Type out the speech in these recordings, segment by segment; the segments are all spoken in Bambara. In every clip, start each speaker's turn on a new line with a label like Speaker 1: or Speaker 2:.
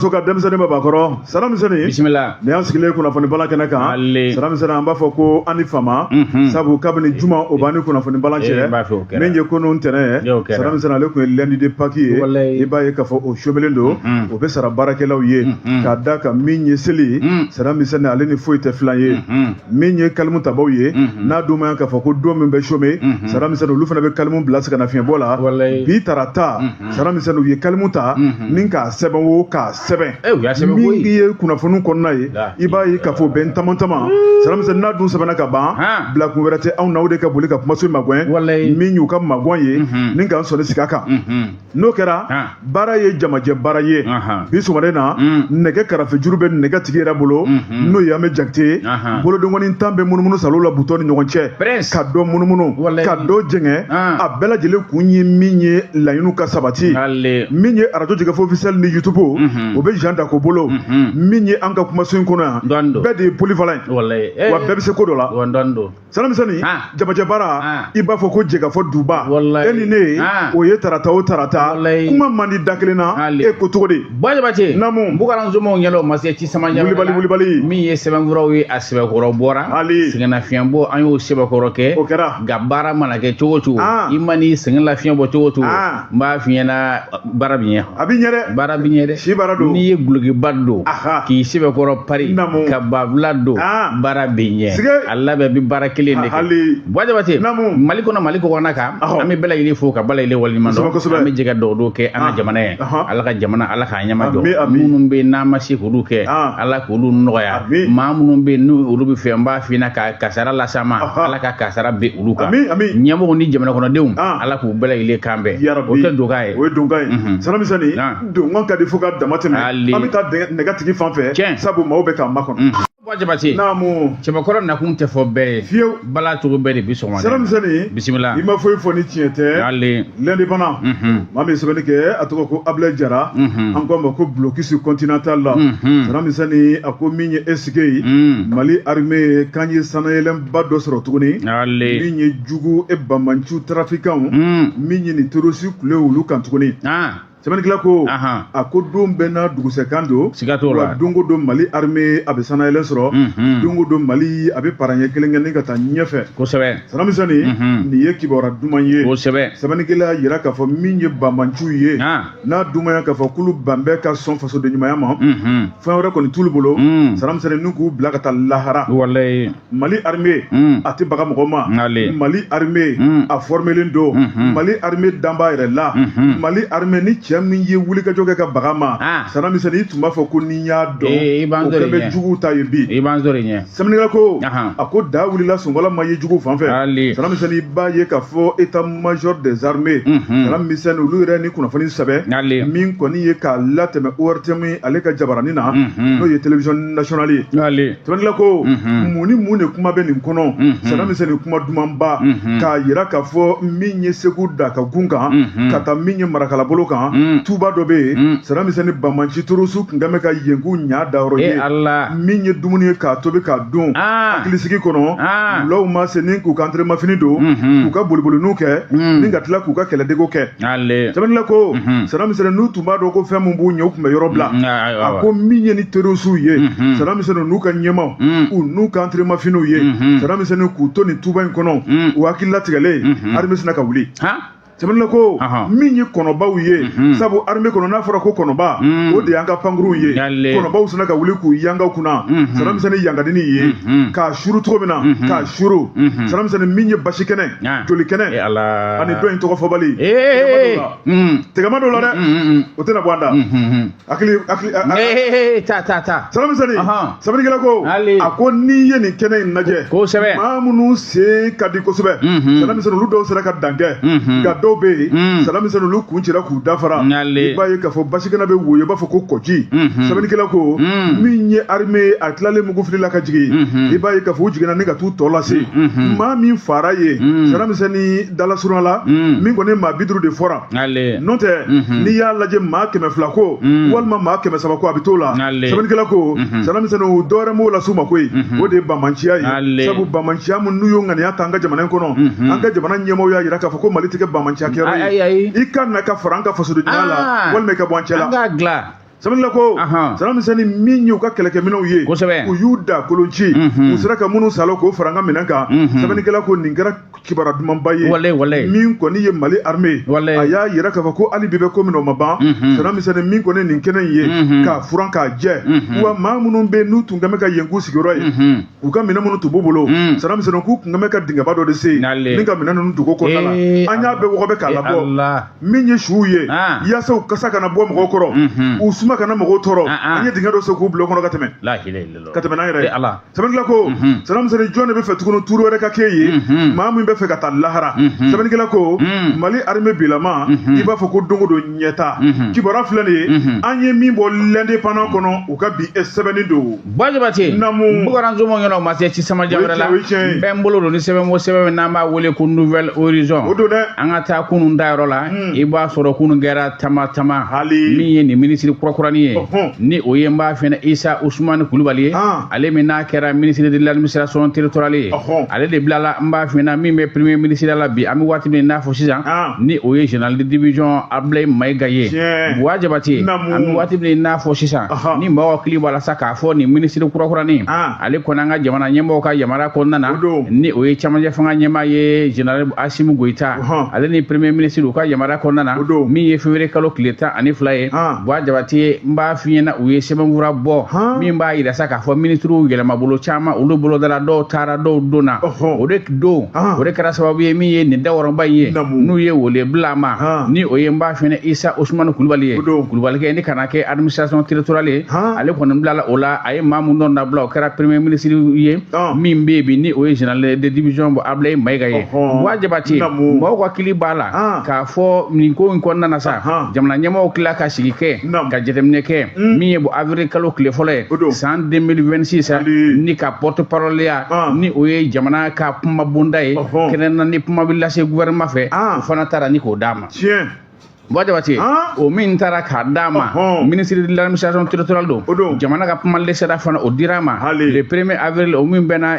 Speaker 1: So ka denmisɛnnin bɛ bakɔrɔ Saramisɛnnin,
Speaker 2: bisimila.
Speaker 1: Nin y'an sigilen kunnafoni balan kɛnɛ kan.
Speaker 2: Ale.
Speaker 1: Saramisɛnnin, an b'a fɔ ko an ni fama, sabu kabini juma o b'an ni kunnafoni balan
Speaker 2: Eh,
Speaker 1: cɛ.
Speaker 2: n b'a fɛ o kɛra.
Speaker 1: Min ye kunun ntɛnɛn
Speaker 2: Ye, o
Speaker 1: ye,
Speaker 2: kɛra.
Speaker 1: Saramisɛnnin, ale tun ye lundi de Pâques ye.
Speaker 2: Walayi.
Speaker 1: I b'a ye k'a fɔ o sobelen don, o bɛ sara baarakɛlaw ye k'a da kan min ye seli ye. Saramisɛnnin, ale ni foyi tɛ filan ye. Min ye kalimu tabaw ye, n'a dun ma k'a fɔ ko don min bɛ chômer, Saramisɛnnin, olu fana bɛ kalimu bila sɛgɛnnafiɲɛbɔ la.
Speaker 2: Walayi.
Speaker 1: Bi tarata, Saramisɛnnin, u ye kalimu ta ni k'a sɛbɛn o k'a sɛbɛn.
Speaker 2: Eh, u y'a sɛbɛn
Speaker 1: Min
Speaker 2: koyi.
Speaker 1: ye kunnafoni kɔnɔna ye,
Speaker 2: La.
Speaker 1: i b'a ye k'a fɔ bɛn tama tama. Saramisɛnnin, n'a dun sɛbɛnna ka ban,
Speaker 2: Han.
Speaker 1: bilakun wɛrɛ tɛ anw na, o de ka boli ka kumaso in magɛn.
Speaker 2: Walayi.
Speaker 1: Min y'u ka magɔn ye, ni k'an sɔnni sigi a kan, n'o kɛra,
Speaker 2: Han.
Speaker 1: baara ye jamajɛ baara ye. Bi sɔgɔmada in na, nɛgɛ karafejuru bɛ nɛgɛ tigi yɛrɛ bolo, n'o ye an bɛ Jakite ye. Bolodenkɔni tan bɛ munumunu salo la butɔn ni ɲɔgɔn cɛ,
Speaker 2: Prince.
Speaker 1: ka dɔ munumunu,
Speaker 2: Walayi.
Speaker 1: ka dɔ jɛngɛ. A bɛɛ lajɛlen kun ye min ye, laɲiniw ka sabati.
Speaker 2: Ale.
Speaker 1: Min ye arajo Jɛgɛfɔ officiel ni YouTube, o bɛ Jean Dako bolo. Min ye an ka kumaso in kɔnɔ yan,
Speaker 2: Dɔɔni don.
Speaker 1: bɛɛ de ye polyvalent ye.
Speaker 2: Walayi. Eh,
Speaker 1: Wa bɛɛ bɛ se ko dɔ la.
Speaker 2: Wa dɔɔni don.
Speaker 1: Saramisɛnnin, jamajɛ baara, i b'a fɔ ko jɛgɛfɔ duba.
Speaker 2: Walayi.
Speaker 1: E ni ne, o ye tarata o tarata.
Speaker 2: Walayi.
Speaker 1: Kuma man di da kelen na.
Speaker 2: Ale.
Speaker 1: E ko cogo di?
Speaker 2: Buwa Jabate.
Speaker 1: Naamu.
Speaker 2: Bukara Nzomaw ɲɛla o ma se ci sama ɲɛ.
Speaker 1: Wulibali, wulibali.
Speaker 2: Min ye sɛbɛnfuraw ye, a sɛbɛkɔrɔ bɔra.
Speaker 1: Ali.
Speaker 2: Sɛgɛnnafiɲɛbɔ, an y'o sɛbɛkɔrɔ kɛ.
Speaker 1: O kɛra.
Speaker 2: Nka baara mana kɛ cogo o cogo, i man'i sɛgɛn lafiɲɛ bɔ cogo o cogo, n b'a f'i ɲɛna, baara bi ɲɛ.
Speaker 1: A bɛ ɲɛ dɛ.
Speaker 2: Baara bi ɲɛ dɛ.
Speaker 1: Si baara don.
Speaker 2: N'i ye gulokiba don, k'i sɛbɛkɔrɔ pari,
Speaker 1: Naamu.
Speaker 2: ka babila don, baara bi ɲɛ.
Speaker 1: Sige.
Speaker 2: A labɛn bi baara kelen de kɛ.
Speaker 1: Ali.
Speaker 2: Buwa Jabate,
Speaker 1: Naamu.
Speaker 2: Mali kɔnɔ, Mali kɔkɔna kan, an bɛ bɛɛ lajɛlen fo ka bɛɛ lajɛlen waleɲuman dɔn.
Speaker 1: Kosɛbɛ, kosɛbɛ.
Speaker 2: An bɛ jɛ ka dugawu kɛ an ka jamana ye. Ala ka jamana, Ala k'a ɲɛma jɔ.
Speaker 1: Ami, ami.
Speaker 2: Minnu bɛ yen n'an ma se k'olu kɛ, Ala k'olu nɔgɔya.
Speaker 1: Ami.
Speaker 2: Maa minnu bɛ yen n'u olu bɛ fɛ, n b'a f'i ɲɛna, ka kasara las'an ma, Ala ka kasara bɛ olu kan.
Speaker 1: Ami, ami.
Speaker 2: Ɲɛmɔgɔw ni jamana kɔnɔdenw, Ala k'u bɛɛ lajɛlen kan bɛn.
Speaker 1: Yarabi.
Speaker 2: O tɛ doka ye.
Speaker 1: O ye donkan ye. Saramisɛnnin, donkan ka di fo ka dama tɛmɛ.
Speaker 2: Ali.
Speaker 1: An bɛ taa nɛgɛ tigi fan fɛ,
Speaker 2: Tiɲɛ.
Speaker 1: sabu maaw bɛ k'an makɔnɔ.
Speaker 2: Buwa Jabate,
Speaker 1: Naamu.
Speaker 2: cɛbakɔrɔ nakun tɛ fɔ bɛɛ ye.
Speaker 1: Fiyewu.
Speaker 2: Bala cogo bɛɛ de bi sɔgɔma.
Speaker 1: Saramisɛnnin,
Speaker 2: Bisimila.
Speaker 1: i ma foyi fɔ ni tiɲɛ tɛ.
Speaker 2: Ale.
Speaker 1: L'Indépendant, maa min ye sɛbɛnni kɛ, a tɔgɔ ko Ablaye Jara, an ko a ma ko blocus continental la. Saramisɛnnin, a ko min ye esike ye, Mali armée k'an ye sanayɛlɛnba dɔ sɔrɔ tuguni.
Speaker 2: Ale.
Speaker 1: Min ye jugu e banbanciw trafiquants, min ye nin terroriste kule olu kan tuguni. Sɛbɛnnikɛla ko, a ko don bɛɛ n'a dugusɛkan don.
Speaker 2: Siga t'o la.
Speaker 1: Wa don o don, Mali armée a bɛ sanayɛlɛ sɔrɔ. Don o don, Mali a bɛ paraɲɛ kelen kɛ ni ka taa ɲɛfɛ. Saramisɛnnin, nin ye kibaruya duman ye. Sɛbɛnnikɛla y'a jira k'a fɔ min ye banbanciw ye, n'a dumanya k'a fɔ k'olu ban bɛɛ ka sɔn fasoden ɲumanya ma, fɛn wɛrɛ kɔni t'olu bolo, Saramisɛnnin, n'u k'u bila ka taa lahara.
Speaker 2: Walayi.
Speaker 1: Mali armée a tɛ baga mɔgɔ ma.
Speaker 2: Ale.
Speaker 1: Mali armée a formelen don. Mali armée dan b'a yɛrɛ la. Mali armée, ni cɛ min ye wulikajɔ kɛ ka baga ma, Saramisɛnnin, i tun b'a fɔ ko ni y'a dɔn,
Speaker 2: Eh, i b'an
Speaker 1: o
Speaker 2: sɔrɔ
Speaker 1: kɛn bɛ
Speaker 2: ɲɛ.
Speaker 1: juguw ta ye bi.
Speaker 2: I b'an sɔrɔ ɲɛ.
Speaker 1: Sɛbɛnnikɛla ko, a ko da wulila sunkola ma ye jugu fan fɛ.
Speaker 2: Ali.
Speaker 1: Saramisɛnnin, i b'a ye k'a fɔ état major des armées, Saramisɛnnin, olu yɛrɛ ni kunnafoni sɛbɛn
Speaker 2: Ale.
Speaker 1: min kɔni ye k'a latɛmɛ ORTM ale ka jabaranin na, n'o ye télévision nationale ye.
Speaker 2: Ale.
Speaker 1: Sɛbɛnnikɛla ko, mun ni mun de kuma bɛ nin kɔnɔ? Saramisɛnnin, kuma dumanba k'a yira k'a fɔ min ye Segu da ka gun kan, ka taa min ye Marakalabolo kan, tuba dɔ bɛ yen. Saramisɛnnin, banbanci terroriste kun kɛn bɛ ka yen k'u ɲa dayɔrɔ
Speaker 2: Eh
Speaker 1: ye.
Speaker 2: Ala.
Speaker 1: Min ye dumuni ye k'a tobi k'a dun hakilisigi kɔnɔ, wulaw ma se ni k'u ka entraînement fini don, k'u ka boliboliniw kɛ, ni ka tila k'u ka kɛlɛdego kɛ.
Speaker 2: Ale.
Speaker 1: Sɛbɛnnikɛla ko, Saramisɛnnin, n'u tun b'a dɔn ko fɛn min b'u ɲɛ, u tun bɛ yɔrɔ bila.
Speaker 2: Ayiwa.
Speaker 1: A ko min ye ni terroriste ye, Saramisɛnnin, n'u ka ɲɛmaw, u n'u ka entraînement finiw ye, Saramisɛnnin, k'u to nin tuba in kɔnɔ, u hakili latigɛlen, armée sina ka wuli. Sɛbɛnnikɛla ko, min ye kɔnɔbaw ye, sabu armée kɔnɔ, n'a fɔra ko kɔnɔba, o de y'an ka pankuruw ye.
Speaker 2: Ale.
Speaker 1: Kɔnɔbaw sina ka wuli k'u yangaw kunna. Saramisɛnnin, yangadini ye k'a suru cogo min na, k'a suru. Saramisɛnnin, min ye basi kɛnɛ, joli kɛnɛ,
Speaker 2: Eh Ala.
Speaker 1: ani dɔ in tɔgɔ fɔbali.
Speaker 2: Eh.
Speaker 1: Tɛgɛma dɔw la dɛ, o tɛna bɔ an da. Hakili hakili
Speaker 2: Eh, ta ta ta.
Speaker 1: Saramisɛnnin, sɛbɛnnikɛla ko,
Speaker 2: Ali.
Speaker 1: a ko n'i ye nin kɛnɛ in lajɛ, maa minnu sen ka di kosɛbɛ, Saramisɛnnin, olu dɔw sera ka dan kɛ, nka dɔw bɛ yen, Saramisɛnnin, olu kun cira k'u dafara.
Speaker 2: Ale.
Speaker 1: I b'a ye k'a fɔ basikɛnɛ bɛ woyo, i b'a fɔ ko kɔji. Sɛbɛnnikɛla ko, min ye armée ye, a tilalen mugu fili la ka jigin, i b'a ye k'a fɔ u jiginna ni ka t'u tɔ lase. Maa min fara ye, Saramisɛnnin, dalasurunya la, min kɔni maa 50 de fɔra.
Speaker 2: Ale.
Speaker 1: N'o tɛ, n'i y'a lajɛ, maa 200 ko walima maa 300 ko, a bɛ t'o la.
Speaker 2: Ale.
Speaker 1: Sɛbɛnnikɛla ko, Saramisɛnnin, o dɔwɛrɛ m'o las'u ma koyi, o de ye banbanciya ye.
Speaker 2: Ale.
Speaker 1: Sabu banbanciya min n'u y'o ŋaniya ta an ka jamana in kɔnɔ, an ka jamana ɲɛmaaw y'a jira k'a fɔ ko Mali tɛ kɛ banbanciya kɛyɔrɔ
Speaker 2: Ayi,
Speaker 1: ye.
Speaker 2: ayi.
Speaker 1: I ka na ka fara an ka fasoden ɲumanya la, walima i ka bɔ an cɛ
Speaker 2: An
Speaker 1: la.
Speaker 2: k'a dilan.
Speaker 1: Sɛbɛnnikɛla ko Salam Misɛni, min y'u ka kɛlɛkɛminɛnw ye, u y'u da kolon ci, u sera ka minnu salo k'o fara an ka minɛn kan. Sɛbɛnnikɛla ko nin kɛra kibaruya dumanba ye. Min kɔni ye Mali armée, a y'a yira k'a fɔ ko hali bi bɛ ko min na, o ma ban. Salam Misɛni, min kɔni nin kɛnɛ in ye k'a furan k'a jɛ, wa maa minnu bɛ yen n'u tun kɛn bɛ ka yen k'u sigiyɔrɔ ye, u ka minɛn minnu tun b'u bolo, Salam Misɛni, k'u tun kɛn bɛ ka dingɛba dɔ de sen ni ka minɛn ninnu dogo kɔnɔna la. An y'a bɛɛ wɔgɔbɛ k'a labɔ. Min ye suw ye, yaasa u kasa kana bɔ mɔgɔw kɔrɔ, u suma kana mɔgɔw tɔɔrɔ, an ye dingɛ dɔ sen k'u bila o kɔnɔ ka tɛmɛ n'an yɛrɛ ye. Sɛbɛnnikɛla ko, Salam Misɛni, jɔn de bɛ fɛ tuguni turu wɛrɛ ka kɛ ye, maa min bɛ fɛ ka taa lahara? Sɛbɛnnikɛla ko Mali armée bilama, i b'a fɔ ko don o don ɲɛta. Kibaruya filɛ nin ye, an ye min bɔ L'Indépendant kɔnɔ, u ka bi sɛbɛnni don.
Speaker 2: Buwa Jabate.
Speaker 1: Naamu.
Speaker 2: Bukara Nzomo ɲɛna, o ma se ci sama wɛrɛ la.
Speaker 1: O ye tiɲɛ ye.
Speaker 2: Bɛɛ n bolo don ni sɛbɛn o sɛbɛn min n'an b'a wele ko Nouvel Horizon.
Speaker 1: O don dɛ.
Speaker 2: An ka taa kunun dayɔrɔ la, i b'a sɔrɔ kunun kɛra tama tama.
Speaker 1: Hali.
Speaker 2: Min ye nin minisiri kurakuranin ye, ni o ye n b'a fɛnɛ Isa Usumani Kulubali ye, ale min n'a kɛra ministre de l'administration territoriale ye, ale de bilala n b'a fɛnɛ min bɛ premier ministre la bi, an bɛ waati min n'a fɔ sisan, ni o ye général de division Ablaye Mayiga ye. Buwa Jabate, an bɛ waati min n'a fɔ sisan, ni mɔgɔw hakili b'a la sa k'a fɔ nin minisiri kurakuranin, ale kɔni an ka jamana ɲɛmɔgɔw ka yamaruya kɔnɔna na, ni o ye camancɛ fanga ɲɛmaa ye, général Asimi Goyita, ale ni premier ministre u ka yamaruya kɔnɔna na, min ye février kalo tile 12 ye, Buwa Jabate, n b'a f'i ɲɛna, u ye sɛbɛnfura bɔ min b'a yira sa k'a fɔ minisiriw yɛlɛmabolo caman olu bolodara, dɔw taara, dɔw donna. O de don, o de kɛra sababu ye min ye nin dawɔrɔba in ye, n'u ye wele bila a ma, ni o ye n b'a f'i ɲɛna Isa Usumani Kulubali ye. Kulubalikɛ ni kana kɛ administration territoriale ye, ale kɔni bilala o la. A ye maa mun dɔ nabila, o kɛra premier ministre ye min bɛ yen bi, ni o ye général de division Ablaye Mayiga ye. Buwa Jabate, mɔgɔw ka hakili b'a la k'a fɔ nin ko in kɔnɔna na sa, jamana ɲɛmɔgɔw tila ka sigi kɛ ka jateminɛ kɛ min ye bɔ avril kalo tile fɔlɔ ye san 2026, ni ka porte parole ya, ni o ye jamana ka kuma bonda ye kɛrɛnkɛrɛnnenya, ni kuma bɛ lase gouvernement fɛ, o fana taara ni k'o d'a ma. Buwa Jabate, o min taara k'a d'a ma, ministre de l'administration territoriale don, jamana ka kuma lasela fana, o dira a ma le premier avril, o min bɛnna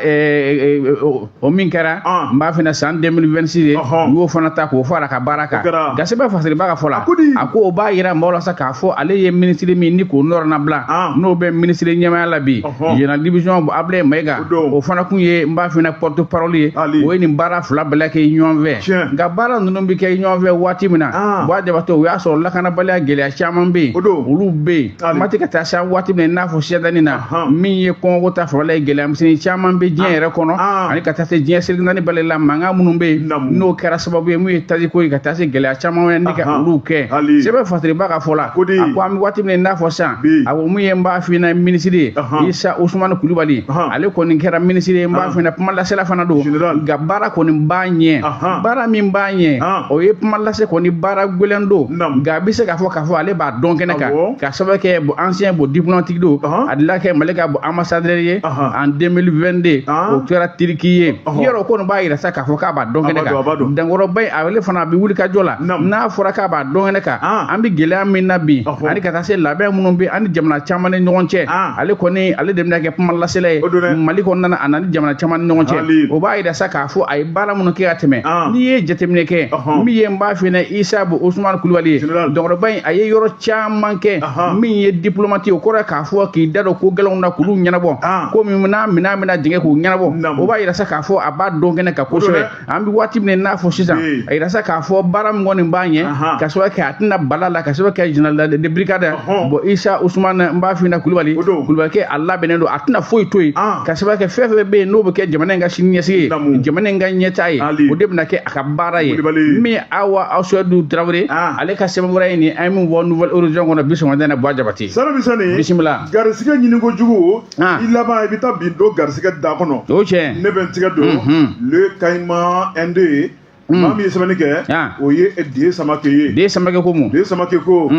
Speaker 2: o min kɛra n b'a fɛ san 2026 ye. U y'o fana ta k'o fara ka baara kan. Gaseba Fasiriba ka fɔ la, a ko o b'a yira maaw la sa k'a fɔ ale ye ministre min ni k'o nɔrɔna bila, n'o bɛ ministre ɲɛmaaya la bi, général division Ablaye Mayiga, o fana kun ye n b'a fɛ porte parole ye. O ye nin baara fila bɛɛ kɛ ɲɔgɔn fɛ. Nka baara ninnu bɛ kɛ ɲɔgɔn fɛ waati min na, Buwa Jabate, o y'a sɔrɔ lakanabaliya gɛlɛya caman bɛ yen, olu bɛ yen kuma tɛ ka taa se waati min na, i n'a fɔ siyadani na, min ye kɔngɔko ta fanfɛla ye, gɛlɛya misɛnnin caman bɛ diɲɛ yɛrɛ kɔnɔ, ani ka taa se diɲɛ seleke naani bɛɛ la, mankan minnu bɛ yen, n'o kɛra sababu ye mun ye tajiko ye, ka taa se gɛlɛya caman wɛrɛ ni ka olu kɛ. Sɛbɛn Fasiriba ka fɔ la, a ko an bɛ waati min na, i n'a fɔ sisan, a ko mun ye n b'a f'i ɲɛna minisiri ye, Isa Usumani Kulubali, ale kɔni kɛra minisiri ye, n b'a f'i ɲɛna kuma lasela fana don, nka baara kɔni b'a ɲɛ. Baara min b'a ɲɛ, o ye kuma lase kɔni baara gɛlɛn don, nka a bɛ se k'a fɔ ale b'a dɔn kɛnɛ kan, ka sababu kɛ bon ancien bon diplomatique don. A delila kɛ Mali ka bon ambassadeur ye en 2022, o kɛra Turquie ye. Yɔrɔ o kɔni b'a yira sa k'a fɔ k'a b'a dɔn kɛnɛ kan. Dankɔrɔba in, ale fana a bɛ wuli ka jɔ la. N'a fɔra k'a b'a dɔn kɛnɛ kan, an bɛ gɛlɛya min na bi, ani ka taa se labɛn minnu bɛ an ni jamana caman ni ɲɔgɔn cɛ, ale kɔni ale de bɛna kɛ kuma lasela ye Mali kɔnɔna na, a na ni jamana caman ni ɲɔgɔn cɛ. O b'a yira sa k'a fɔ a ye baara minnu kɛ ka tɛmɛ. N'i ye jateminɛ kɛ, min ye n b'a f'i ɲɛna Isa Usumani Kulubali ye, dɔgɔtɔrɔba in, a ye yɔrɔ caman kɛ min ye diplomate ye. O kɔrɔ ye k'a fɔ k'i da don ko gɛlɛnw na k'olu ɲɛnabɔ, ko min n'a minɛn bɛna jigin k'u ɲɛnabɔ. O b'a yira sa k'a fɔ a b'a dɔn kɛnɛ kan kosɛbɛ. An bɛ waati min n'a fɔ sisan, a yira sa k'a fɔ baara min kɔni b'a ɲɛ, ka sababu kɛ a tɛna bala la, ka sababu kɛ général de brigade bon Isa Usumani n b'a f'i ɲɛna Kulubali, Kulubalikɛ, a labɛnnen don, a tɛna foyi to yen, ka sababu kɛ fɛn fɛn bɛ yen n'o bɛ kɛ jamana in ka sini ɲɛsigi ye, jamana in ka ɲɛtaa ye, o de bɛna kɛ a ka baara ye. Min Awa Asuwadu Tarawele, ale ka sɛbɛn wɛrɛ ye nin an ye min bɔ Nouvel Horizon kɔnɔ bi sɔgɔmada in na. Buwa Jabate.
Speaker 1: Sani.
Speaker 2: Bisimila.
Speaker 1: Garisigɛ ɲini kojugu, i laban i bɛ taa bin don garisigɛ da kɔnɔ.
Speaker 2: O tiɲɛ.
Speaker 1: Ne bɛ n tigɛ don Le Caïman ND. Maa min ye sɛbɛnni kɛ, o ye Die Samake ye.
Speaker 2: Die Samake ko mun?
Speaker 1: Die Samake ko,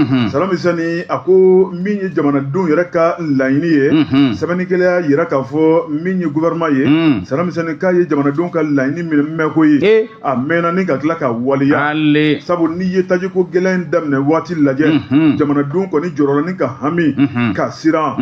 Speaker 1: Sani, a ko min ye jamanadenw yɛrɛ ka laɲini ye, sɛbɛnnikɛla y'a yira k'a fɔ min ye gouvernement ye, Sani, k'a ye jamanadenw ka laɲini minɛ mɛn ko ye, a mɛnna ni ka tila ka waleya. Sabu n'i ye tajiko gɛlɛn in daminɛ waati lajɛ, jamanadenw kɔni jɔrɔla ni ka hami ka siran.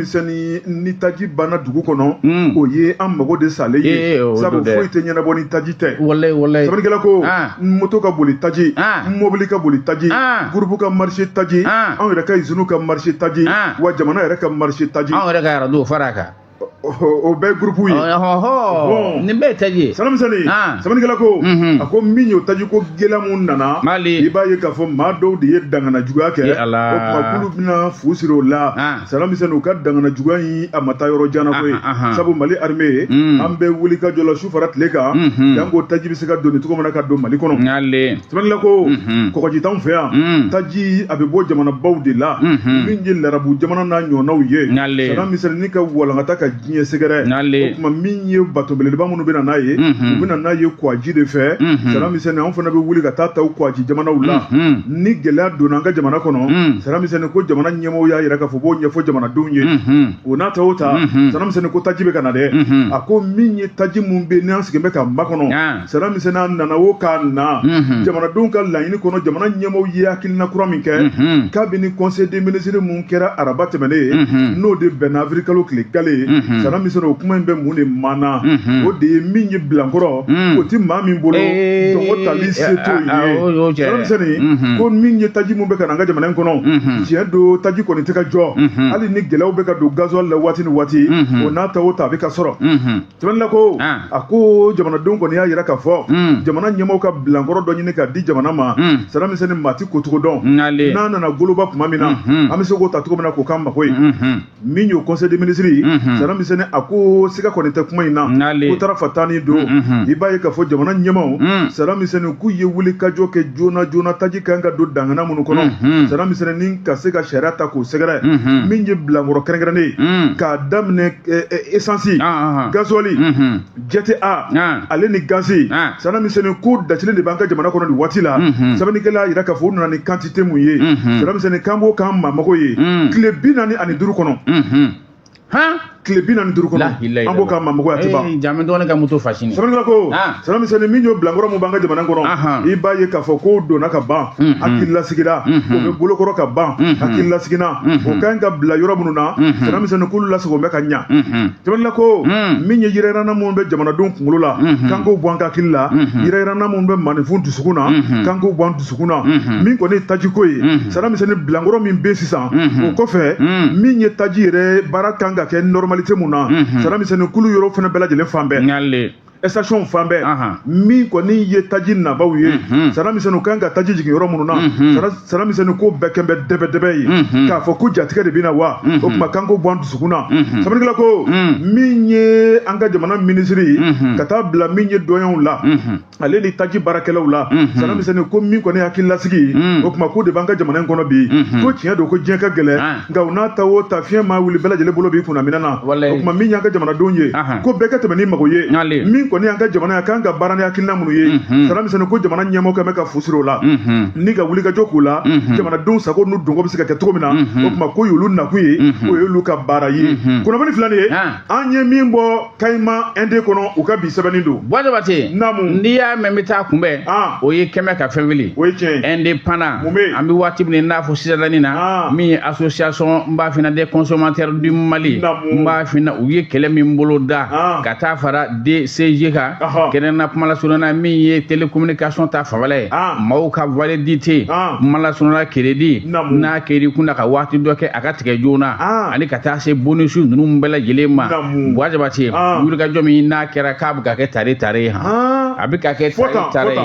Speaker 1: Sani, ni taji banna dugu kɔnɔ, o ye an mago de salen ye, sabu foyi tɛ ɲɛnabɔ ni taji tɛ.
Speaker 2: Walayi, walayi.
Speaker 1: Sɛbɛnnikɛla Sɛbɛnnikɛla ko moto ka boli taji, mobili ka boli taji, groupe ka marché taji, anw yɛrɛ ka usine ka marché taji, wa jamana yɛrɛ ka marché taji.
Speaker 2: Anw yɛrɛ ka arajo fara a kan.
Speaker 1: O bɛɛ groupe ye.
Speaker 2: Nin bɛɛ ye taji ye.
Speaker 1: Sanamisɛnni, sɛbɛnnikɛla ko a ko min y'o taji ko gɛlɛya mun nana, i b'a ye k'a fɔ maa dɔw de ye dangana juguya kɛ, o tuma k'olu bɛna fu siri o la. Sanamisɛnni, u ka dangana juguya in a ma taa yɔrɔ jan na koyi, sabu Mali armée an bɛ wuli ka jɔ la su fara tile kan, janko taji bɛ se ka doni cogo min na ka don Mali kɔnɔ. Sɛbɛnnikɛla ko kɔgɔji t'anw fɛ yan, taji a bɛ bɔ jamanabaw de la, min ye larabu jamana n'a ɲɔgɔnnaw ye. Sanamisɛnni ka walankata ka diɲɛ sɛgɛrɛ, o tuma min ye bato belebeleba minnu bɛ na n'a ye, u bɛ na n'a ye kwaji de fɛ. Sanamisɛnni, anw fana bɛ wuli ka taa ta u kwaji jamanaw la. Ni gɛlɛya donna an ka jamana kɔnɔ, Sanamisɛnni ko jamana ɲɛmɔgɔw y'a yira k'a fɔ b'o ɲɛfɔ jamanadenw ye. O n'a ta o ta, Sanamisɛnni ko taji bɛ ka na dɛ. A ko min ye taji mun bɛ yen n'an sigilen bɛ ka makɔnɔ, Sanamisɛnni, a nana o k'a na jamanadenw ka laɲini kɔnɔ, jamana ɲɛmɔgɔw ye hakilina kura min kɛ kabini conseil des ministres mun kɛra araba tɛmɛnen ye, n'o de bɛnna avril kalo tile gale ye. Sanamisɛnni, o kuma in bɛ mun de maana? O de ye min ye bilankɔrɔ, o ti maa min bolo dɔngɔ tali se t'o ye. Sanamisɛnni ko min ye taji mun bɛ ka na an ka jamana in kɔnɔ, tiɲɛ don taji kɔni tɛ ka jɔ, hali ni gɛlɛyaw bɛ ka don gasoil la waati ni waati, o n'a ta o ta a bɛ ka sɔrɔ. Sɛbɛnnikɛla ko a ko jamanadenw kɔni y'a yira k'a fɔ jamana ɲɛmɔgɔw ka bilankɔrɔ dɔ ɲini ka di jamana ma. Sanamisɛnni, maa ti kocogo dɔn, n'a nana goloba tuma min na, an bɛ se k'o ta cogo min na k'o k'an mako ye. Min y'o conseil des ministres, Sanamisɛnni, a ko siga kɔni tɛ kuma in na, ko tarafa taani don, i b'a ye k'a fɔ jamana ɲɛmaaw, Sanamisɛnni, k'u ye wulikajɔ kɛ joona joona, taji kan ka don dangana minnu kɔnɔ, Sanamisɛnni, ni ka se ka sariya ta k'o sɛgɛrɛ. Min ye bilankɔrɔ kɛrɛnkɛrɛnnen ye, k'a daminɛ essence, gasoil, jet A, ale ni gazi, Sanamisɛnni, ko dacilen de b'an ka jamana kɔnɔ nin waati la. Sɛbɛnnikɛla y'a yira k'a fɔ u nana ni quantité mun ye, Sanamisɛnni, k'an b'o k'an mago ye tile 45 kɔnɔ. Tile 45 kɔnɔ, an b'o k'an mago ye, a tɛ ban.
Speaker 2: Jaa n bɛ dɔgɔnin ka moto fa sini.
Speaker 1: Sɛbɛnnikɛla ko Sanamisɛnni, min y'o bilankɔrɔ mun b'an ka jamana kɔnɔ, i b'a ye k'a fɔ k'o donna ka ban, hakililasigira, o bɛ bolokɔrɔ ka ban, hakililasiginna, o ka ɲi ka bila yɔrɔ minnu na, Sanamisɛnni, k'olu lasago bɛ ka ɲa. Sɛbɛnnikɛla ko min ye yɛrɛyɛrɛna minnu bɛ jamanadenw kunkolo la, k'an k'o bɔ an ka hakili la, yɛrɛyɛrɛna minnu bɛ maaninfin dusukun na, k'an k'o bɔ an dusukun na. Min kɔni ye tajiko ye, Sanamisɛnni, bilankɔrɔ min bɛ sisan, o kɔfɛ, min ye taji yɛrɛ baara kan ka kɛ normalité mun na, Sanamisɛnni, kulu yɔrɔ fana bɛɛ lajɛlen fan bɛɛ, station fan bɛɛ, min kɔni ye taji nabaw ye, Sanamisɛnni, kan ka taji jigin yɔrɔ minnu na, Sanamisɛnni, ko bɛɛ kɛn bɛ dɛbɛ-dɛbɛ ye, k'a fɔ ko jatigɛ de bɛ na wa, o tuma k'an k'o bɔ an dusukun na. Sɛbɛnnikɛla ko min ye an ka jamana minisiri ka taa bila min ye dɔnyaw la, ale ni taji baarakɛlaw la, Sanamisɛnni, ko min kɔni hakililasigi, o tuma ko de b'an ka jamana in kɔnɔ bi, ko tiɲɛ don ko diɲɛ ka gɛlɛn, nka u n'a ta o ta, fiɲɛ maa wuli bɛɛ lajɛlen bolo b'i kunna minɛn na. O tuma min y'an ka jamanadenw ye, ko bɛɛ ka tɛmɛ ni mago ye, min kɔni y'an ka jamana ye, a kan ka baara ni hakilina minnu ye, Sanamisɛnni, ko jamana ɲɛmɔgɔ kɛn bɛ ka fu siri o la, ni ka wulikajɔ k'u la, jamanadenw sago n'u dungɔ bɛ se ka kɛ cogo min na, o tuma ko y'olu nakun ye, o y'olu ka baara ye. Kunnafoni filɛ nin ye, an ye min bɔ Kayima Indé kɔnɔ, u ka bi sɛbɛnni don.
Speaker 2: Buwa Jabate, n'i y'a mɛn n bɛ taa kunbɛn, o ye kɛmɛ ka fɛn wuli.
Speaker 1: O ye tiɲɛ
Speaker 2: ye. Indépendant, an bɛ waati min na i n'a fɔ sisan na, min ye association n b'a f'i ɲɛna des consommateurs du Mali, n b'a f'i ɲɛna u ye kɛlɛ min bolo da ka taa fara DCG kan, kɛrɛnkɛrɛnnenya kuma lasurunya na min ye télécommunication ta fanfɛla ye, maaw ka validité, kuma lasurunya na crédit n'a kɛr'i kunna ka waati dɔ kɛ a ka tigɛ joona, ani ka taa se bonus ninnu bɛɛ lajɛlen ma. Buwa Jabate, wulikajɔ min n'a kɛra k'a bɛ ka kɛ tare tare ye, han, a bɛ ka kɛ tare tare ye,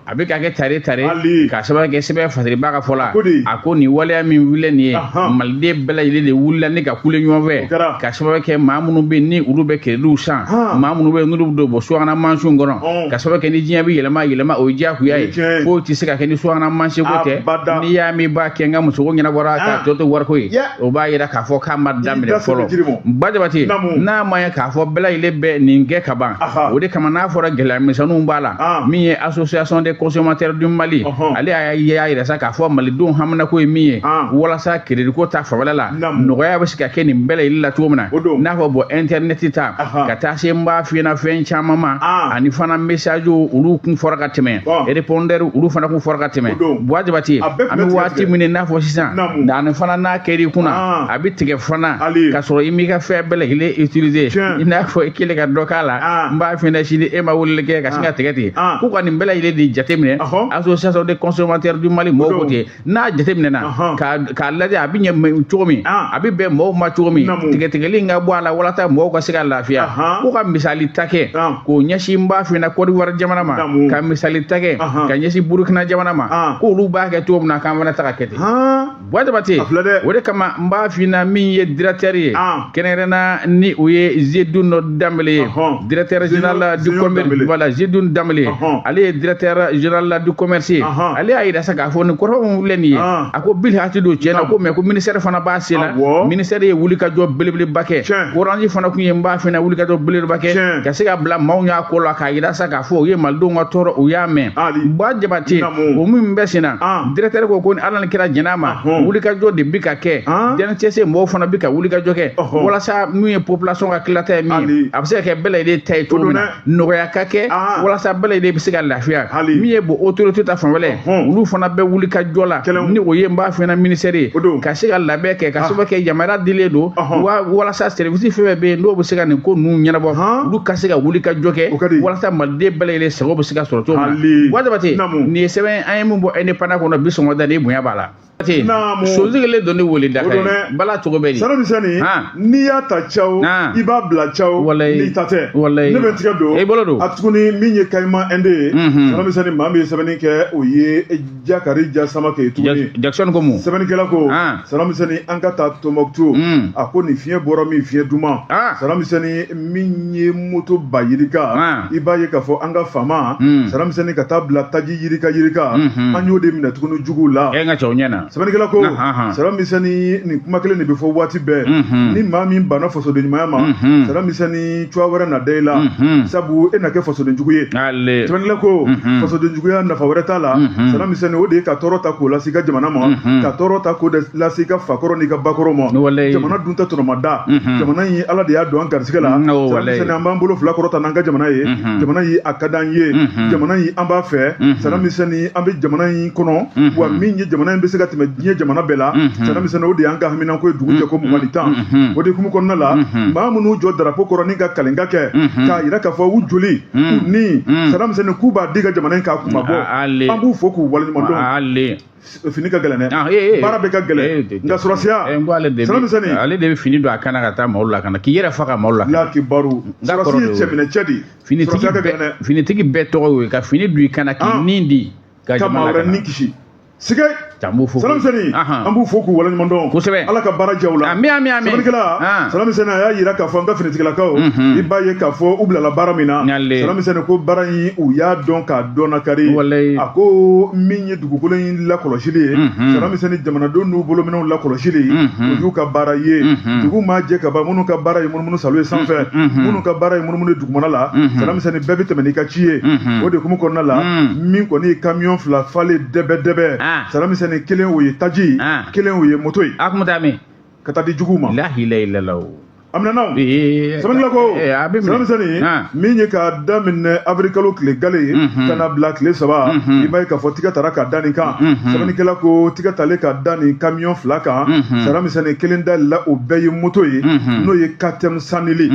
Speaker 2: a bɛ ka kɛ tare tare, k'a sababu kɛ sɛbɛn fasiriba ka fɔ la, a ko nin waleya min wulila nin ye, maliden bɛɛ lajɛlen de wulila ni ka kule ɲɔgɔn fɛ, k'a sababu kɛ maa minnu bɛ yen ni olu bɛ créditw san, maa minnu bɛ yen n'olu bɛ don bɔ subahana mansinw kɔnɔ, k'a sababu kɛ ni diɲɛ bɛ yɛlɛma yɛlɛma, o ye diyagoya ye, foyi tɛ se ka kɛ ni subahana mansin ko tɛ. N'i y'a mɛn b'a kɛ n ka musoko ɲɛnabɔra k'a tɔ to wariko ye, o b'a yira k'a fɔ k'a ma daminɛ fɔlɔ. Buwa Jabate, n'a ma ye k'a fɔ bɛɛ lajɛlen bɛ nin kɛ ka ban, o de kama n'a fɔra gɛlɛya misɛnninw b'a la, min ye association des consommateurs du Mali, ale y'a yira sa k'a fɔ malidenw haminako ye min ye, walasa crédit ko ta fanfɛla la, nɔgɔya bɛ se ka kɛ nin bɛɛ lajɛlen la cogo min na, n'a fɔ bɔn internet ta ka taa se n b'a f'i ɲɛna fɛn caman ma, ani fana message olu kun fɔra ka tɛmɛ, répondeur olu fana kun fɔra ka tɛmɛ. Buwa Jabate, an bɛ waati min n'a fɔ sisan, ani fana n'a kɛr'i kunna a bɛ tigɛ fana k'a sɔrɔ i m'i ka fɛn bɛɛ lajɛlen utiliser, i n'a fɔ i kɛlen ka dɔ k'a la, n b'a f'i ɲɛna sini e ma weleli kɛ ka sin. ka tigɛ ten, k'u ka nin bɛɛ lajɛlen de jateminɛ. Association des consommateurs du Mali mɔgɔw ko ten, n'a jateminɛna k'a lajɛ, a bɛ ɲɛ cogo min, a bɛ bɛn mɔgɔw ma cogo min, tigɛtigɛli in ka bɔ a la walasa mɔgɔw ka se ka lafiya. K'u ka misali ta kɛ k'o ɲɛsin, n b'a f'i ɲɛna, Côte d'Ivoire jamana ma, ka misali ta kɛ ka ɲɛsin Burukina jamana ma, k'olu b'a kɛ cogo min na, k'an fana ta ka kɛ ten. Buwa Jabate, o de kama n b'a f'i ɲɛna, min ye directeur ye kɛrɛnkɛrɛnna, ni o ye Zedun Danbele ye, directeur général du commerce, voilà, Zedun Danbele, ale ye directeur général du commerce ye. Ale y'a yira sa k'a fɔ nin kɔrɔfɔ min filɛ nin ye, a ko bil hati don tiɲɛ na, ko mais ko ministère fana b'a sen na. Ministère ye wulikajɔ belebeleba kɛ, Orange fana kun ye, n b'a f'i ɲɛna, wulikajɔ belebeleba kɛ ka se ka bila maaw y'a ko la, k'a yira sa k'a fɔ u ye malidenw ka tɔɔrɔ, u y'a mɛn. Buwa Jabate, o min bɛ sen na, directeur ko ni Ala ni kira jɛn'a ma, wulikajɔ de bi ka kɛ. DNTC mɔgɔw fana bi ka wulikajɔ kɛ walasa min ye population ka tilata ye min ye, a bɛ se ka kɛ bɛɛ lajɛlen ta ye cogo min na, nɔgɔya ka kɛ walasa bɛɛ lajɛlen bɛ se ka lafiya. Min ye bon autorité ta fanfɛla ye, olu fana bɛ wulikajɔ la, ni o ye, n b'a f'i ɲɛna, ministère ye, ka se ka labɛn kɛ ka sababu kɛ yamaruya dilen don walasa service fɛn fɛn bɛ yen n'o bɛ se ka nin ko ninnu ɲɛnabɔ, olu ka se ka wulikajɔ kɛ walasa maliden bɛɛ lajɛlen sago bɛ se ka sɔrɔ cogo min na. Buwa Jabate, nin ye sɛbɛn an ye min bɔ Indépendant kɔnɔ bi sɔgɔmada, ni bonya b'a la. Sosi kelen don ni wele da kan bala cogo bɛ di?
Speaker 1: Sanu Misɛnni, n'i y'a ta caw, i b'a bila caw, n'i ta tɛ, ne bɛ n tigɛ don
Speaker 2: i bolo don.
Speaker 1: A tuguni, min ye Kayima Inde ye, Sanu Misɛnni, maa min ye sɛbɛnni kɛ, o ye Jakari Ja Samake ye tuguni.
Speaker 2: Jackson ko mun?
Speaker 1: Sɛbɛnnikɛla ko, Sanu Misɛnni, an ka taa Tɔnbɔkutu. A ko nin fiɲɛ bɔra min, fiɲɛ duman. Sanu Misɛnni, min ye moto ba yirika, i b'a ye k'a fɔ an ka faama, Sanu Misɛnni, ka taa bila taji yirika yirika, an y'o de minɛ tuguni juguw la.
Speaker 2: E ka cɛw ɲɛna.
Speaker 1: Sɛbɛnnikɛla ko, Sanu Misɛnni, nin kuma kelen de bɛ fɔ waati bɛɛ: ni maa min banna fasoden ɲumanya ma, Sanu Misɛnni, cogoya wɛrɛ na da i la, sabu e na kɛ fasoden jugu ye. Sɛbɛnnikɛla ko, fasoden juguya nafa wɛrɛ t'a la, Sanu Misɛnni, o de ye ka tɔɔrɔ ta k'o lase i ka jamana ma, ka tɔɔrɔ ta k'o lase i ka fakɔrɔ n'i ka bakɔrɔ ma. Jamana dun tɛ tɔnɔmada, jamana in Ala de y'a don an garisigɛ la. Sanu Misɛnni, an b'an bolo fila kɔrɔta n'an ka jamana ye. Jamana in a ka d'an ye, jamana in an b'a fɛ. Sanu Misɛnni, an bɛ jamana in kɔnɔ, wa min ye jamana in bɛ se ka tɛmɛ diɲɛ jamana bɛɛ la, Sanu Misɛnni, o de y'an ka haminanko ye dugu jɛ ko 20 ni 10. O de hukumu kɔnɔna la, maa minnu jɔ darapo kɔrɔ ni ka kalenka kɛ k'a yira k'a fɔ u joli u ni, Sanu Misɛnni, k'u b'a di ka jamana in k'a kunma bɔ, an b'u fo k'u waleɲuman dɔn. Fini ka gɛlɛn dɛ, baara bɛ ka gɛlɛn, nka sɔrɔsiya, Sanu Misɛnni,
Speaker 2: ale de bɛ fini don a kana ka taa maaw la ka na k'i yɛrɛ faga maaw la.
Speaker 1: Lakibaru, sɔrɔsi ye cɛminɛ cɛ de.
Speaker 2: Finitigi bɛɛ tɔgɔ y'o ye, ka fini don i kana k'i nin di
Speaker 1: ka maa wɛrɛ ni kisi. Sigɛ, Sanu Misɛnni, an b'u fo k'u waleɲuman dɔn.
Speaker 2: Kosɛbɛ.
Speaker 1: Ala ka baara diya u la.
Speaker 2: Ami ami ami.
Speaker 1: Sɛbɛnnikɛla, Sanu Misɛnni, a y'a yira k'a fɔ an ka finitigilakaw, i b'a ye k'a fɔ u bilala baara min na, Sanu Misɛnni, ko baara in u y'a dɔn k'a dɔn na kari. A ko min ye dugukolo in lakɔlɔsili ye, Sanu Misɛnni, jamanadenw n'u bolominɛnw lakɔlɔsili, o y'u ka baara ye. Dugu maa jɛ ka ban, minnu ka baara ye munumunu salo ye sanfɛ, minnu ka baara ye munumunu ye dugumana la, Sanu Misɛnni, bɛɛ bɛ tɛmɛ n'i ka ci ye. O de hukumu kɔnɔna la, min kɔni ye camion fila falen dɛbɛ dɛbɛ, Sanu Misɛnni, kelen o ye taji, kelen o ye moto ye.
Speaker 2: A kun taa min?
Speaker 1: Ka taa di juguw ma.
Speaker 2: La ilaha illallah.
Speaker 1: A minɛna. Sɛbɛnnikɛla ko, Sanu Misɛnni, min ye k'a daminɛ avril kalo tile gale ye ka na bila tile 3, i b'a ye k'a fɔ tigɛ tara ka da nin kan. Sɛbɛnnikɛla ko, tigɛ talen ka da nin camion fila kan, Sanu Misɛnni, kelen dayɛlɛla, o bɛɛ ye moto ye, n'o ye KTM Sanili,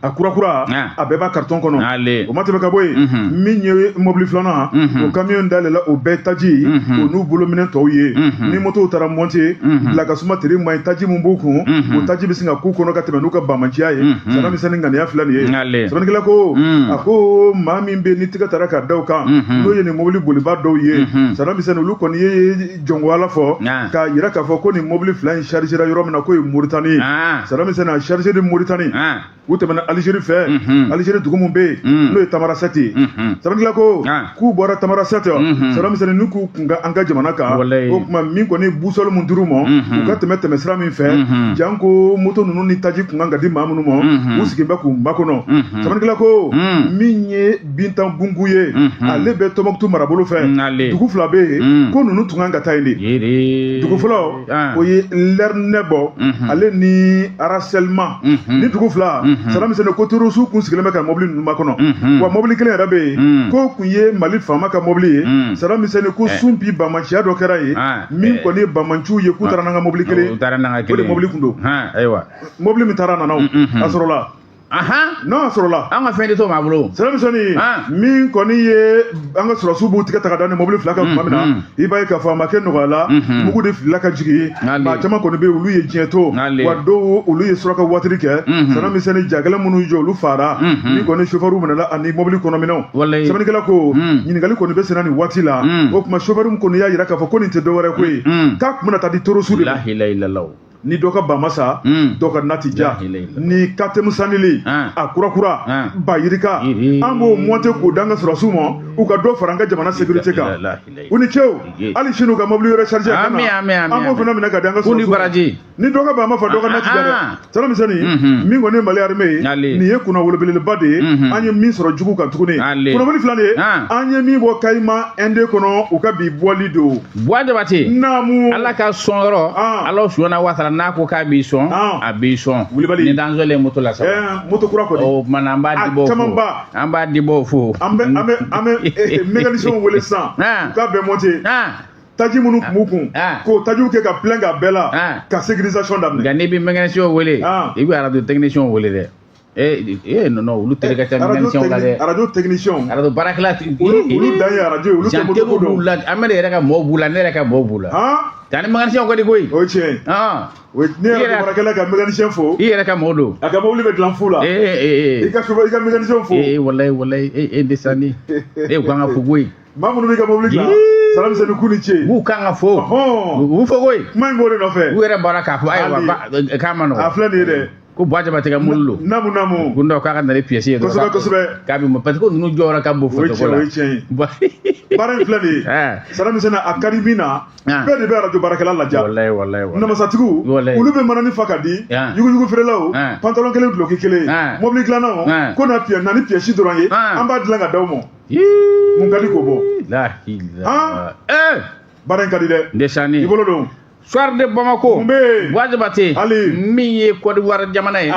Speaker 1: a kurakura, a bɛɛ b'a carton kɔnɔ. O ma tɛmɛ ka bɔ yen, min ye mobili filanan, o camion dayɛlɛla, o bɛɛ taji, o n'u bolominɛ tɔw ye. Ni motow taara monter, bila ka suma teri ma ye, taji mun b'u kun, o taji bɛ sin ka k'u kɔnɔ ka tɛmɛ n'u ka bamanciya ye. Sanu Misɛnni, ŋaniya filɛ nin ye. Sɛbɛnnikɛla ko, a ko maa min bɛ ni tigɛ tara ka da o kan, n'o ye nin mobili boliba dɔw ye, Sanu Misɛnni, olu kɔni ye jɔnko Ala fɔ k'a yira k'a fɔ ko nin mobili fila in chargera yɔrɔ min na, k'o ye Moritani. Sanu Misɛnni, a chargé de Moritani, u tɛmɛna Alizeri fɛ, Alizeri dugu min bɛ yen n'o ye Tamarasɛti ye. Sɛbɛnnikɛla ko, k'u bɔra Tamarasɛti, Sanu Misɛnni, n'u k'u kun ka an ka jamana kan, o tuma min kɔni busɔli mun dir'u ma, u ka tɛmɛ tɛmɛ sira min fɛ, janko moto ninnu ni taji kun kan ka di maa minnu ma, u sigilen bɛ k'u makɔnɔ. Sɛbɛnnikɛla ko, min ye Bintan Bungu ye, ale bɛ Tɔnbɔkutu marabolo fɛ, dugu fila bɛ yen ko ninnu tun kan ka taa yen de. Dugu fɔlɔ, o ye Lɛrinɛbɔ, ale ni Araselma. Ni dugu fila, Sanu Misɛnni, ko terroriste kun sigilen bɛ ka mobili ninnu makɔnɔ, wa mobili kelen yɛrɛ bɛ yen k'o kun ye Mali faama ka mobili ye. Sanu Misɛnni, ko sun bi bamanciya dɔ kɛra yen, min kɔni ye bamanciw ye, k'u taara n'an ka mobili kelen, o de mobili kun don.
Speaker 2: Ayiwa,
Speaker 1: mobili min taara nana, a sɔrɔla. N'a sɔrɔla
Speaker 2: an ka fɛn tɛ to maa bolo.
Speaker 1: Siramisɛnni, min kɔni ye an ka sɔrɔsiw b'u tigɛ ta ka da ni mobili fila kan tuma min na, i b'a ye k'a fɔ a ma kɛ nɔgɔya la, mugu de filila ka jigin. Maa caman kɔni bɛ yen, olu ye diɲɛ to, wa dɔw olu ye suraka waatiri kɛ. Siramisɛnni, jagɛlɛn minnu jɔ, olu faara. Min kɔni sofɛriw minɛla ani mobili kɔnɔminɛnw. Sɛbɛnnikɛla ko ɲininkali kɔni bɛ senna nin waati la. O tuma sofɛriw kɔni y'a jira k'a fɔ ko nin tɛ dɔwɛrɛ ko ye, k'a tun bɛna taa di terroristew de ma. Ni dɔ ka ba ma sa, dɔ ka na ti ja. Ni KTM sanili a kurakura ba yirika, an b'o monter k'o d'an ka sɔrɔsiw ma, u ka dɔ fara an ka jamana sécurité kan. U ni cew, hali sini u ka mobili wɛrɛ charger ka na, an b'o fana minɛ ka di an ka sɔrɔsiw ma. Ni dɔ ka ba ma fa, dɔ ka na ti ja dɛ. Siramisɛnni, min kɔni ye Mali armée ye, nin ye kunnawolo belebeleba de ye an ye min sɔrɔ jugu kan tuguni. Kunnafoni fila de ye an ye min bɔ Kayima ND kɔnɔ, u ka bi bɔli don.
Speaker 2: Buwa Jabate.
Speaker 1: Naamu.
Speaker 2: Ala ka sɔn yɔrɔ. Ala subahana wa taala n'a ko k'a b'i sɔn, a b'i sɔn.
Speaker 1: Wulibali.
Speaker 2: Ni danzɔlen moto la sa.
Speaker 1: Moto kura kɔni.
Speaker 2: O tuma na an b'a dibɔ fo.
Speaker 1: Camanba.
Speaker 2: An b'a dibɔ fo.
Speaker 1: An bɛ mécanicien wele sisan. U k'a bɛɛ monter. Taji minnu tun b'u kun, k'o tajiw kɛ ka plein k'a bɛɛ la, ka sécurisation daminɛ.
Speaker 2: Nka n'i bɛ mécanicien wele, i bɛ radio technicien wele dɛ. Eh non non, olu teri ka ca mécanicien la dɛ.
Speaker 1: Radio technicien.
Speaker 2: Radio baarakɛla.
Speaker 1: Olu dan ye radio ye, olu tɛ moto ko dɔn.
Speaker 2: B'u la, Ahmed yɛrɛ ka mɔɔw b'u la, ne yɛrɛ ka mɔɔw b'u la. Tani mécanicien ka di koyi.
Speaker 1: O ye tiɲɛ ye. O ye ne yɛrɛ baarakɛla ka mécanicien fo.
Speaker 2: I yɛrɛ ka mɔɔ don.
Speaker 1: A ka mobili bɛ dilan fu la.
Speaker 2: Ee
Speaker 1: I ka chauffeur, i ka mécanicien fo.
Speaker 2: Ee, walayi walayi, e desandi. E u kan ka fo koyi.
Speaker 1: Maa minnu b'i ka mobili dilan. Saramisɛnnin, k'u ni ce.
Speaker 2: U kan ka fo. U fo koyi.
Speaker 1: Kuma in b'o de nɔfɛ.
Speaker 2: U yɛrɛ bɔra k'a fɔ ayiwa k'a ma nɔgɔn.
Speaker 1: A filɛ nin ye dɛ.
Speaker 2: Ko Buwa Jabate ka mobili don.
Speaker 1: Naamu naamu.
Speaker 2: Ko non, k'a ka na ni pièce ye dɔrɔn.
Speaker 1: Kosɛbɛ kosɛbɛ.
Speaker 2: K'a bɛ parce que ninnu jɔyɔrɔ ka bon photo ko la.
Speaker 1: O ye tiɲɛ ye. Baara in filɛ nin ye. Saramisɛnnin, a ka di min na. Bɛɛ de bɛ arajo baarakɛla laja.
Speaker 2: Walayi walayi walayi.
Speaker 1: Namasatigiw. Olu bɛ manani fa ka di. Yuguyugu feerelaw. Pantalon kelen, duloki kelen. Mobili dilannaw. Ko na pièce na ni pièce dɔrɔn ye. An b'a dilan ka d'aw ma. Mun ka di k'o bɔ.
Speaker 2: Lahila.
Speaker 1: Baara in ka di dɛ.
Speaker 2: Ndesani.
Speaker 1: I bolo don.
Speaker 2: Soir de Bamako.
Speaker 1: Mun bɛ yen?
Speaker 2: Buwa Jabate.
Speaker 1: Ali.
Speaker 2: Min ye Côte d'Ivoire jamana ye.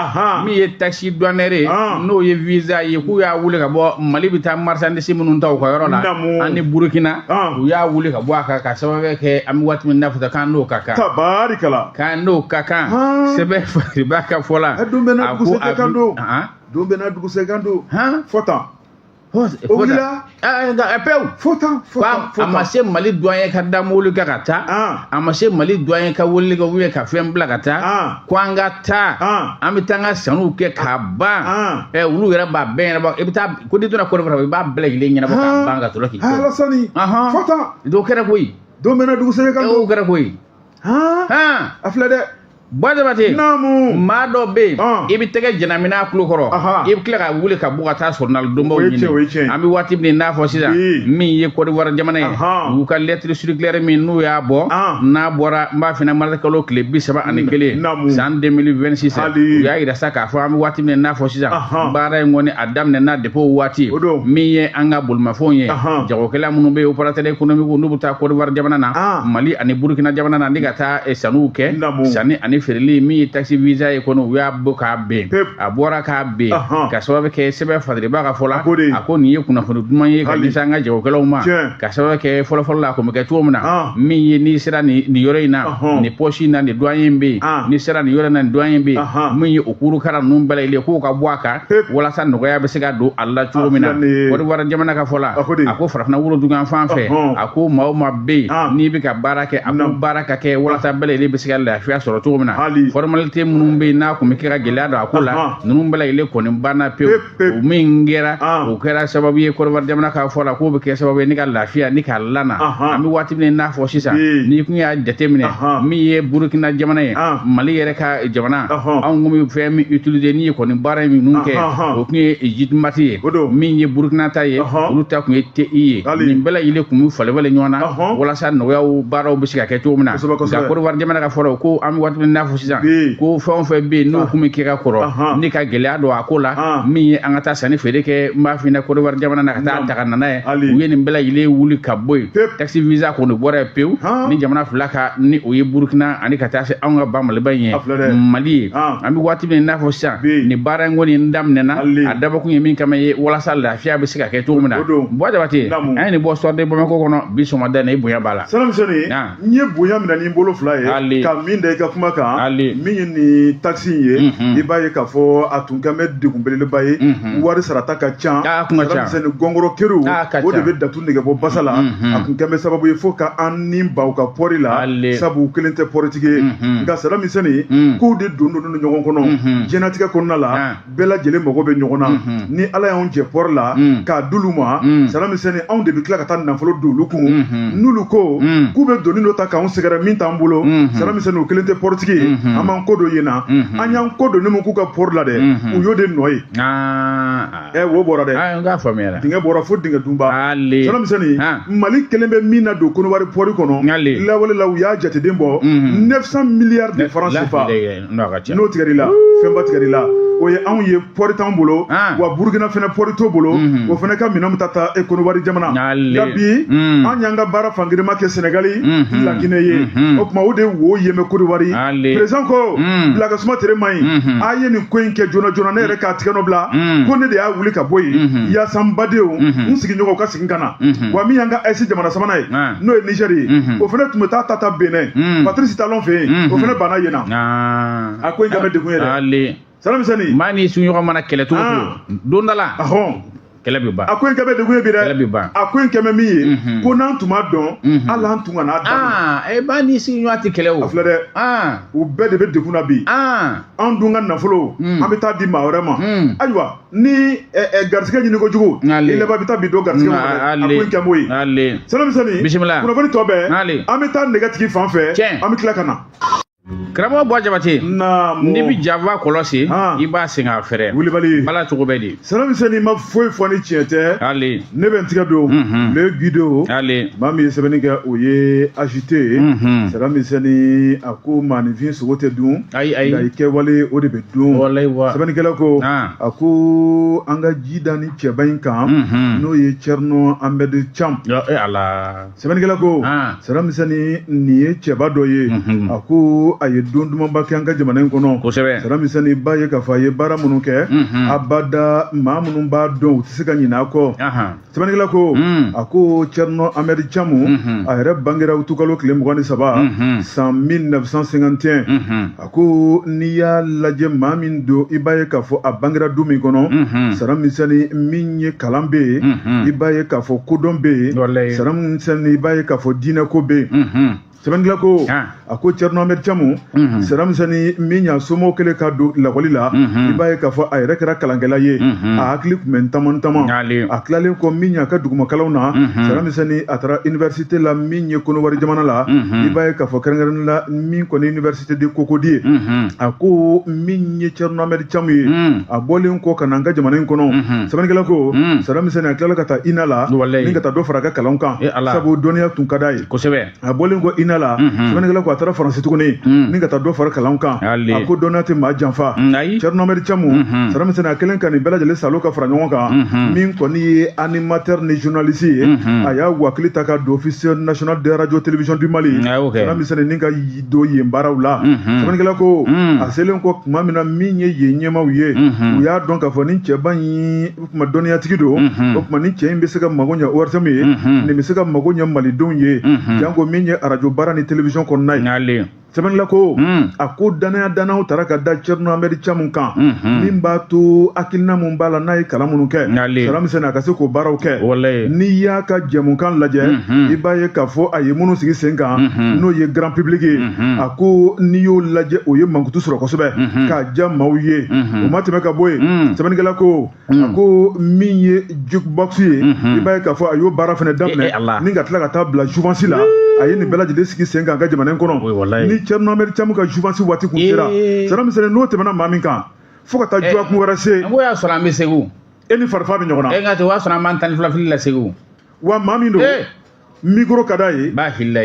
Speaker 2: Min ye taxe douanière ye. N'o ye visa ye, k'u y'a wuli ka bɔ Mali bɛ taa marchandise minnu ta u ka yɔrɔ la. Ani Burukina. U y'a wuli ka bɔ a kan ka sababu kɛ an bɛ waati min na fɔ k'an n'o ka kan.
Speaker 1: Tabarikala.
Speaker 2: K'an n'o ka kan. Sɛbɛn ba ka fɔ la.
Speaker 1: Don bɛɛ n'a dugusɛjɛ kan don. Don bɛɛ n'a dugusɛjɛ kan don. Fɔ tan. O wulila.
Speaker 2: Pewu.
Speaker 1: Fo tan, fo tan.
Speaker 2: A ma se Mali douanier ka da mobili kan ka taa. A ma se Mali douanier ka weleli kɛ ou bien ka fɛn bila ka taa. Ko an ka taa. An bɛ taa an ka sanuw kɛ k'a ban. Olu yɛrɛ b'a bɛɛ ɲɛnabɔ. I bɛ taa ko n'i donna Côte d'Ivoire i b'a bɛɛ lajɛlen ɲɛnabɔ k'a ban ka sɔrɔ k'i to.
Speaker 1: Alasani. Fo tan.
Speaker 2: O kɛra koyi.
Speaker 1: Don bɛɛ n'a dugusɛjɛ kan don.
Speaker 2: O kɛra koyi.
Speaker 1: A filɛ dɛ.
Speaker 2: Buwa Jabate.
Speaker 1: Naamu.
Speaker 2: Maa dɔ bɛ yen, i bɛ tɛgɛ jɛnamina a tulo kɔrɔ, i bɛ tila ka wuli ka bɔ ka taa soronali donbaw ɲini. An bɛ waati min n'a fɔ sisan, min ye Côte d'Ivoire jamana ye, u ka lettre circulaire min n'u y'a bɔ, n'a bɔra n b'a f'i ɲɛna mars kalo tile 31 san 2026, u y'a yira sa k'a fɔ an bɛ waati min n'a fɔ sisan, baara in kɔni a daminɛna depuis o waati. Min ye an ka bolimafɛnw ye, jagokɛla minnu bɛ yen, opérateur économique, n'u bɛ taa Côte d'Ivoire jamana na, Mali ani Burukina jamana na, ni ka taa sanuw kɛ, sanni ani feereli, min ye taxe visa ye kɔni, u y'a bɔ k'a ben. A bɔra k'a ben ka sababu kɛ sɛbɛn fadiriba ka fɔ la, a ko nin ye kunnafoni duman ye ka ɲɛsin an ka jagokɛlaw ma, ka sababu kɛ fɔlɔfɔlɔ la a kun bɛ kɛ cogo min na, min ye n'i sera nin yɔrɔ in na, nin poste in na, nin douane in bɛ yen, n'i sera nin yɔrɔ in na, nin douane in bɛ yen, min ye o kurukara ninnu bɛɛ lajɛlen k'o ka bɔ a kan walasa nɔgɔya bɛ se ka don a la cogo min na. Côte d'Ivoire jamana ka fɔ la, a ko farafinna worodugu fan fɛ, a ko maa o maa bɛ yen n'i bɛ ka baara kɛ, a ko baara ka kɛ walasa bɛɛ lajɛlen bɛ se ka lafiya sɔrɔ cogo min na. Formalité minnu bɛ yen n'a kun bɛ kɛ ka gɛlɛya don a ko la, ninnu bɛɛ lajɛlen kɔni banna pewu. O min kɛra, o kɛra sababu ye Côte d'Ivoire jamana ka fɔ la k'o bɛ kɛ sababu ye ni ka lafiya ni ka lana. An bɛ waati min n'a fɔ sisan, n'i kun y'a jateminɛ, min ye Burukina jamana ye, Mali yɛrɛ ka jamana, anw kun bɛ fɛn min utiliser ni ye kɔni baara in minnu kɛ, o kun ye JITMAT ye. Min ye Burukina ta ye, olu ta kun ye TI ye. Nin bɛɛ lajɛlen kun bɛ falen falen ɲɔgɔn na walasa nɔgɔyaw baaraw bɛ se ka kɛ cogo min na. Nka Côte d'Ivoire jamana ka fɔ la, ko an bɛ waati min n'a fɔ sisan, ko fɛn o fɛn bɛ yen n'o kun bɛ kɛ ka kɔrɔ ni ka gɛlɛya don a ko la, min ye an ka taa sanni feere kɛ, n b'a f'i ɲɛna Côte d'Ivoire jamana na ka taa ta ka na n'a ye, u ye nin bɛɛ lajɛlen wuli ka bɔ yen. Taxe visa kɔni bɔra yen pewu ni jamana fila ka, ni o ye Burukina ani ka taa se anw ka ba Maliba in ye, Mali ye. An bɛ waati min n'a fɔ sisan, nin baara in kɔni daminɛna, a dabɔkun ye min kama ye walasa lafiya bɛ se ka kɛ cogo min na. Buwa Jabate, an ye nin bɔ Soir de Bamako kɔnɔ bi sɔgɔmada in na, i bonya b'a la.
Speaker 1: Siramisɛnnin, n ye bonya minɛ ni n bolo fila ye ka min da i ka kuma kan. kan, min ye nin taxe in ye, i b'a ye k'a fɔ a tun kɛn bɛ degun belebeleba ye. Wari sarata ka ca, Saramisɛnni gɔngɔrɔ keriw o de bɛ datu nege bɔ basa la. A tun kɛn bɛ sababu ye fo ka an ni ban u ka pɔri la, sabu u kelen tɛ pɔritigi ye. Nka Saramisɛnni, kow de don don ɲɔgɔn kɔnɔ diɲɛnatigɛ kɔnɔna la. Bɛɛ lajɛlen mago bɛ ɲɔgɔn na. Ni Ala y'anw jɛ pɔri la k'a d'olu ma, Saramisɛnni, anw de bɛ tila ka taa nafolo don olu kun. N'olu ko k'u bɛ doni dɔ ta k'anw sɛgɛrɛ min t'an bolo, Saramisɛnni, u kelen tɛ pɔritigi ye, an b'an kɔ don yen na. An y'an kɔ don ni mun k'u ka pɔri la dɛ, u y'o de nɔ ye. Ɛ, wo bɔra dɛ. Dingɛ bɔra fo dingɛ dunba. Saramisɛnni, Mali kelen bɛ min na don Kɔnɔwari pɔri kɔnɔ, lawale la u y'a jateden bɔ 900 milliards de francs CFA. N'o tigɛr'i la, fɛnba tigɛr'i la. O ye anw ye, pɔri t'anw bolo. Wa Burukina fɛnɛ pɔri t'o bolo, o fɛnɛ ka minɛn bɛ taa ta Kɔnɔwari jamana. Nka bi, an y'an ka baara fankelen kɛ Sɛnɛgali, Laginɛ ye. O tuma o de wo yen bɛ Kɔnɔwari. Président ko bila ka suma tere man ɲi, a ye nin ko in kɛ joona joona. Ne yɛrɛ k'a tigɛ nɔ bila ko ne de y'a wuli ka bɔ yen yaasa n badenw, n sigiɲɔgɔnw ka segin ka na. Wa min y'an ka AES jamana sabanan ye, n'o ye Nizɛri ye, o fɛnɛ tun bɛ taa ta Benin, Patrice Talon fɛ yen, o fɛnɛ banna yen na. A ko in kɛ bɛ degun ye dɛ, Saramisɛnni.
Speaker 2: Maa n'i sigiɲɔgɔn mana kɛlɛ cogo cogo, don dɔ la kɛlɛ bɛ ban.
Speaker 1: A ko in kɛ bɛ degun ye bi dɛ.
Speaker 2: Kɛlɛ bɛ ban.
Speaker 1: A ko in kɛ bɛ min ye, ko n'an tun m'a dɔn, hali an tun kana daminɛ.
Speaker 2: E maa n'i sigiɲɔgɔn tɛ kɛlɛ o.
Speaker 1: A filɛ dɛ, u bɛɛ de bɛ degun na bi. An dun ka nafolo, an bɛ taa di maa wɛrɛ ma. Ayiwa, ni garisigɛ ɲini kojugu, i laban bɛ taa bi don garisigɛ kɔnɔ dɛ. A ko in kɛ m'o ye. Saramisɛnni,
Speaker 2: bisimila.
Speaker 1: Kunnafoni tɔ bɛɛ, an bɛ taa nɛgɛtigi fan fɛ, an bɛ tila ka na.
Speaker 2: Karamɔgɔ Buwa Jabate, n'i bɛ jaba kɔlɔsi, i b'a sen k'a fɛrɛ.
Speaker 1: Wulibali.
Speaker 2: Bala cogo bɛ di?
Speaker 1: Saramisɛnni ma foyi fɔ ni tiɲɛ tɛ. Ne bɛ n tigɛ don le Guido. Maa min ye sɛbɛnni kɛ, o ye AJT ye. Saramisɛnni, a ko maaninfin sogo tɛ dun.
Speaker 2: Ayi, ayi.
Speaker 1: Nka i kɛwale, o de bɛ dun. Sɛbɛnnikɛla ko, a ko an ka ji da ni cɛba in kan, n'o ye Thierno Ahmed Thiam.
Speaker 2: Ala.
Speaker 1: Sɛbɛnnikɛla ko, Saramisɛnni, nin ye cɛba dɔ ye. A ko a ye don dumanba kɛ an ka jamana in kɔnɔ. Saramisɛnni, b'a ye k'a fɔ a ye baara minnu kɛ, abada maa minnu b'a dɔn, u tɛ se ka ɲinɛ a kɔ. Sɛbɛnnikɛla ko, a ko Thierno Ahmed Thiam, a yɛrɛ bangera utukalo tile 23 san 1951. A ko n'i y'a lajɛ, maa min don, i b'a ye k'a fɔ a bangera du min kɔnɔ, Saramisɛnni, min ye kalan bɛ yen, i b'a ye k'a fɔ kodɔn bɛ yen, Saramisɛnni, i b'a ye k'a fɔ diinɛko bɛ yen. Sɛbɛnnikɛla ko, a ko Thierno Ahmed Thiam, Saramisɛnni, min y'a somɔgɔw kɛlen ka don lakɔli la, i b'a ye k'a fɔ a yɛrɛ kɛra kalankɛla ye, a hakili tun bɛ ntaman taman. A tilalen kɔ min y'a ka dugumakalanw na, Saramisɛnni, a taara université la min ye Kɔnɔwari jamana la, i b'a ye k'a fɔ kɛrɛnkɛrɛnnen la min kɔni université de Cocody ye. A ko min ye Thierno Ahmed Thiam ye, a bɔlen kɔ ka na an ka jamana in kɔnɔ, sɛbɛnnikɛla ko, Saramisɛnni, a tilala ka taa INA la ni ka taa dɔ fara a ka kalanw kan, sabu dɔnniya tun ka d'a ye. A bɔlen kɔ INA la, sɛbɛnnikɛla ko a taara Faransi tuguni ni ka taa dɔ fara kalanw kan. A ko dɔnniya tɛ maa janfa. Thierno Ahmed Thiam, Saramisɛnni, a kɛlen ka nin bɛɛ lajɛlen salo ka fara ɲɔgɔn kan, min kɔni ye animateur ni journaliste ye, a y'a wakili ta ka don Office national de radio télévision du Mali, Saramisɛnni, ni ka don yen baaraw la. Sɛbɛnnikɛla ko, a selen kɔ tuma min na, min ye yen ɲɛmaaw ye, u y'a dɔn k'a fɔ ni cɛba in, o tuma dɔnniyatigi don, o tuma ni cɛ in bɛ se ka mago ɲɛ ORTM ye, nin bɛ se ka mago ɲɛ malidenw ye, janko min ye arajo baara ni télévision kɔnɔna ye. Sɛbɛnnikɛla ko, a ko danaya danaw taara ka da Thierno Ahmed Thiam kan, min b'a to hakilina mun b'a la, n'a ye kalan minnu kɛ, Saramisɛnni, a ka se k'o baaraw kɛ. N'i y'a ka jɛmukan lajɛ, i b'a ye k'a fɔ a ye minnu sigi sen kan, n'o ye grand public ye, a ko n'i y'o lajɛ, o ye mankutu sɔrɔ kosɛbɛ k'a diya maaw ye. O ma tɛmɛ ka bɔ yen, sɛbɛnnikɛla ko, a ko min ye jukebox ye, i b'a ye k'a fɔ a y'o baara fana daminɛ ni ka tila ka taa bila jouvence la. A ye nin bɛɛ lajɛlen sigi sen kan an ka jamana in kɔnɔ. Ni Thierno Ahmed Thiam ka jouvence waati kun sera, Saramisɛnni, n'o tɛmɛna maa min kan fo ka taa juwakun wɛrɛ se.
Speaker 2: N ko y'a sɔrɔ an bɛ Segu.
Speaker 1: E ni farifa bɛ ɲɔgɔn na.
Speaker 2: E nka o y'a sɔrɔ an b'an 12 fili la Segu.
Speaker 1: Wa maa min don, micro ka d'a ye,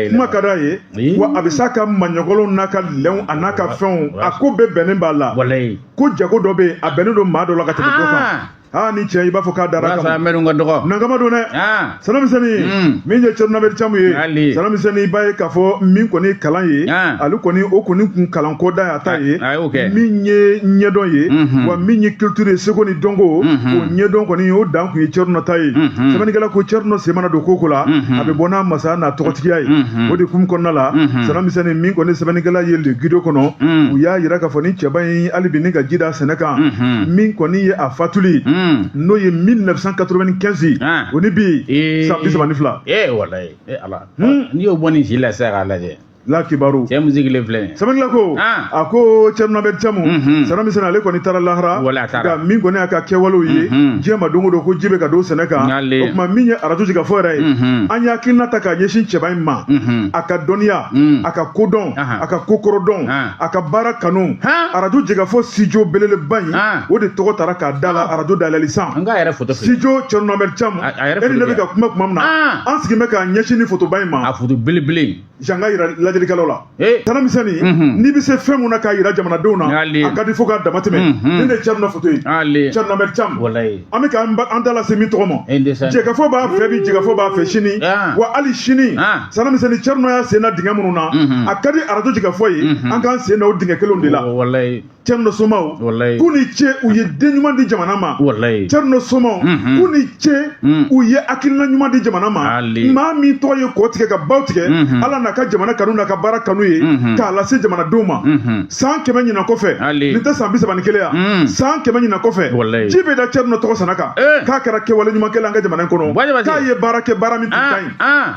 Speaker 1: kuma ka d'a ye, wa a bɛ s'a ka maɲɔgɔnw n'a ka lɛnw, a n'a ka fɛnw, a ko bɛɛ bɛnnen b'a la. Ko jago dɔ bɛ yen, a bɛnnen don maa dɔ la ka tɛmɛ dɔ kan. Aa, ni cɛ i b'a fɔ k'a
Speaker 2: O
Speaker 1: dara
Speaker 2: y'a sɔrɔ
Speaker 1: kama.
Speaker 2: Amadu ka dɔgɔ.
Speaker 1: Nankama don dɛ. Sanamisɛnni, min ye Thierno Ahmed Thiam ye,
Speaker 2: Hali.
Speaker 1: Sanamisɛnni, i b'a ye k'a fɔ min kɔni ye kalan ye, ale kɔni o kɔni kun kalanko da y'a ta ye.
Speaker 2: A y'o kɛ.
Speaker 1: Min ye ɲɛdɔn ye, wa min ye culture ye, seko ni dɔnko, o ɲɛdɔn kɔni, o dan kun ye Thierno ta ye. Sɛbɛnnikɛla ko Thierno sen mana don ko ko la, a bɛ bɔ n'a masaya n'a tɔgɔtigiya ye. O de kun kɔnɔna la, Sanamisɛnni, min kɔni sɛbɛnnikɛla ye Le Guido kɔnɔ, u y'a yira k'a fɔ ni cɛba in, hali bi ni ka ji da sɛnɛ kan, min kɔni ye a fatuli, n'o ye 1995, o ni bi san 32.
Speaker 2: Ee, walayi, ee Ala, n'i y'o bɔ nin si la sisan k'a lajɛ.
Speaker 1: La kibaru.
Speaker 2: Cɛ mun sigilen filɛ nin ye.
Speaker 1: Sɛbɛnnikɛla ko, a ko Thierno Ahmed Thiam, Sanamisɛnni, ale kɔni taara lahara.
Speaker 2: Wala, a taara.
Speaker 1: Nka min kɔni y'a ka kɛwalew ye, diɲɛ ma don o don ko ji bɛ ka don sɛnɛ kan.
Speaker 2: N'ale.
Speaker 1: O tuma, min ye arajo jigafɔ yɛrɛ ye, an ye hakilina ta k'a ɲɛsin cɛba in ma, a ka dɔnniya, a ka kodɔn, a ka kokɔrɔdɔn, a ka baara kanu. Arajo jigafɔ studio belebeleba in, o de tɔgɔ taara k'a da la arajo dayɛlɛli san.
Speaker 2: An k'a yɛrɛ foto filɛ.
Speaker 1: Studio Thierno Ahmed Thiam.
Speaker 2: A yɛrɛ
Speaker 1: E ni ne
Speaker 2: foto
Speaker 1: bɛ ka kuma tuma min na, an sigilen bɛ k'a ɲɛsin ni fotoba in ma.
Speaker 2: A foto belebele in.
Speaker 1: Janga yira lajɛlikɛlaw la.
Speaker 2: Ee.
Speaker 1: Tanamisɛnni, n'i bɛ se fɛn mun na k'a yira jamanadenw na,
Speaker 2: N'ale.
Speaker 1: a ka di fo k'a dama tɛmɛ. Ni ne ye Thierno foto ye,
Speaker 2: Ale.
Speaker 1: Thierno Ahmed Thiam,
Speaker 2: Walayi.
Speaker 1: an bɛ k'an an da lase min tɔgɔ ma,
Speaker 2: E ndesan.
Speaker 1: jɛkafɔ b'a fɛ bi, jɛkafɔ b'a fɛ sini, wa hali sini, Sanamisɛnni, Thierno y'a sen da dingɛ minnu na, a ka di arajo jɛkafɔ ye an k'an sen da o dingɛ kelenw de la.
Speaker 2: Walayi.
Speaker 1: Thierno somaw,
Speaker 2: Walayi.
Speaker 1: k'u ni ce, u ye den ɲuman di jamana ma.
Speaker 2: Walayi.
Speaker 1: Thierno somaw, k'u ni ce, u ye hakilina ɲuman di jamana ma.
Speaker 2: Ali.
Speaker 1: Maa min tɔgɔ ye kɔ tigɛ ka baw tigɛ, Ala n'a ka jamana kanu n'a ka baara kanu ye k'a lase jamanadenw ma. San 100 ɲinan kɔfɛ,
Speaker 2: Ali.
Speaker 1: nin tɛ san 31 yan, san 100 ɲinan kɔfɛ,
Speaker 2: Walayi.
Speaker 1: ji bɛ da Thierno tɔgɔ sana kan, k'a kɛra kɛwale ɲumankɛla an ka jamana in kɔnɔ,
Speaker 2: Bajabate.
Speaker 1: k'a ye baara kɛ, baara min tun ka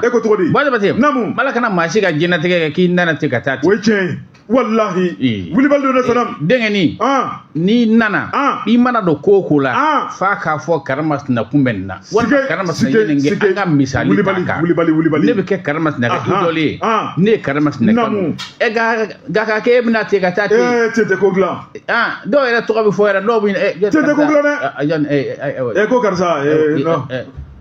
Speaker 1: ɲi. E ko cogo di?
Speaker 2: Bajabate.
Speaker 1: Namu.
Speaker 2: Ala kana maa si ka diɲɛlatigɛ kɛ k'i nana ten ka taa ten.
Speaker 1: O ye tiɲɛ ye walahi. Wulibali don dɛ, Sadam.
Speaker 2: Denkɛnin, n'i nana, i mana don ko o ko la, f'a k'a fɔ karimasina kun bɛ nin na, walima karimasina ye nin kɛ. An ka misali ta
Speaker 1: Wulibali,
Speaker 2: kan.
Speaker 1: wulibali, wulibali.
Speaker 2: Ne bɛ kɛ karimasina ka idole ye. Ne ye karimasina
Speaker 1: Namu.
Speaker 2: kanu e ka ka kɛ e bɛna ten ka taa ten.
Speaker 1: Ee, ten tɛ ko dilan.
Speaker 2: Dɔw yɛrɛ tɔgɔ bɛ fɔ yɛrɛ, dɔw bɛ
Speaker 1: Ten tɛ ko dilan dɛ.
Speaker 2: Yanni
Speaker 1: E ko karisa, non,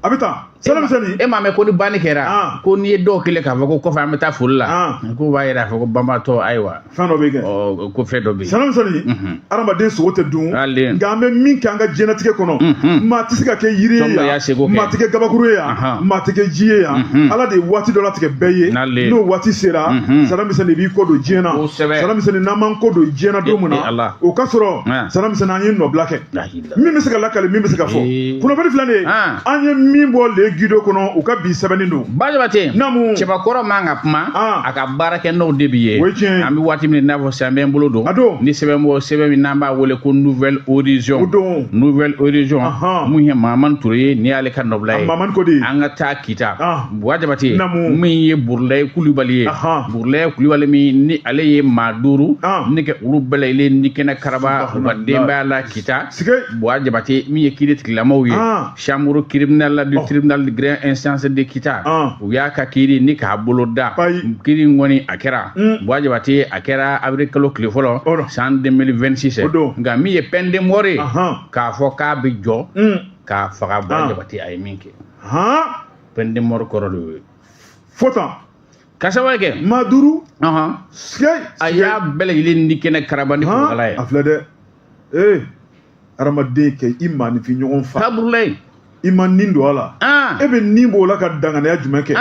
Speaker 1: a bɛ tan, Sanamisɛnni.
Speaker 2: E m'a mɛn ko ni banni kɛra, ko n'i ye dɔw kelen k'a fɔ ko kɔfɛ an bɛ taa foli la, k'o b'a yira k'a fɔ ko banbaatɔ, ayiwa,
Speaker 1: Fɛn dɔ bɛ kɛ.
Speaker 2: Ɔ, ko fɛn dɔ bɛ yen.
Speaker 1: Sanamisɛnni, adamaden sogo tɛ dun,
Speaker 2: Ale.
Speaker 1: nka an bɛ min kɛ an ka diɲɛlatigɛ kɔnɔ, maa tɛ se ka kɛ yiri
Speaker 2: Fɛn
Speaker 1: ye
Speaker 2: dɔ y'a
Speaker 1: yan,
Speaker 2: seko kɛ.
Speaker 1: maa tɛ kɛ gabakuru ye yan, maa tɛ kɛ ji ye yan. Ala de ye waati dɔ latigɛ bɛɛ ye.
Speaker 2: N'ale.
Speaker 1: N'o waati sera, Sanamisɛnni, i b'i kɔ don diɲɛ na.
Speaker 2: Kosɛbɛ.
Speaker 1: Sanamisɛnni, n'an m'an kɔ don diɲɛ na don min
Speaker 2: Eh, eh,
Speaker 1: na,
Speaker 2: Ala.
Speaker 1: o ka sɔrɔ, Sanamisɛnni, an ye nɔbila kɛ.
Speaker 2: Lahila.
Speaker 1: Min bɛ se ka lakali, min bɛ se ka fɔ, kunnafoni filɛ nin ye, an ye min bɔ Le Guido kɔnɔ, u ka bi sɛbɛnni don.
Speaker 2: Bajabate.
Speaker 1: Namu.
Speaker 2: Cɛbakɔrɔ man ka kuma, a ka baarakɛ n'o de bi ye.
Speaker 1: O ye tiɲɛ ye.
Speaker 2: An bɛ waati min n'a fɔ sisan, bɛ n bolo don
Speaker 1: A don.
Speaker 2: ni sɛbɛn bɔ, sɛbɛn min n'an b'a wele ko Nouvelle Horizon.
Speaker 1: O don.
Speaker 2: Nouvelle Horizon, mun ye Mahamani Ture ye, ni y'ale ka nɔbila ye.
Speaker 1: Mahamani ko di.
Speaker 2: An ka taa Kita. Buwa Jabate.
Speaker 1: Namu.
Speaker 2: Min ye Burulayi Kulubali ye, Burulayi Kulubali min ni ale ye maa 5 ni kɛ olu bɛɛ lajɛlen ni kɛnɛ karaba u ka denbaya la Kita.
Speaker 1: Sige.
Speaker 2: Buwa Jabate, min ye kiiri tigilamaw ye, chambre criminelle la du tribunal de grande instance de Kita, u y'a ka kiiri ni k'a bolo da.
Speaker 1: Payi.
Speaker 2: Kiiri in kɔni, a kɛra, Buwa Jabate, a kɛra avril kalo tile fɔlɔ
Speaker 1: O don.
Speaker 2: san 2026.
Speaker 1: O don.
Speaker 2: Nka min ye peine de mort ye, k'a fɔ k'a bɛ jɔ k'a faga, Buwa Jabate, a ye min kɛ, peine de mort kɔrɔ de y'o ye.
Speaker 1: Fo tan.
Speaker 2: Ka sababu kɛ
Speaker 1: Maa 5. Sige.
Speaker 2: A y'a bɛɛ lajɛlen ni kɛnɛ karaba ni kurukala ye.
Speaker 1: A filɛ dɛ. Ee, hadamaden kɛ i maaninfin ɲɔgɔn fa.
Speaker 2: Ka Burulayi.
Speaker 1: I ma nin don a la. E bɛ nin b'o la ka danganiya jumɛn kɛ?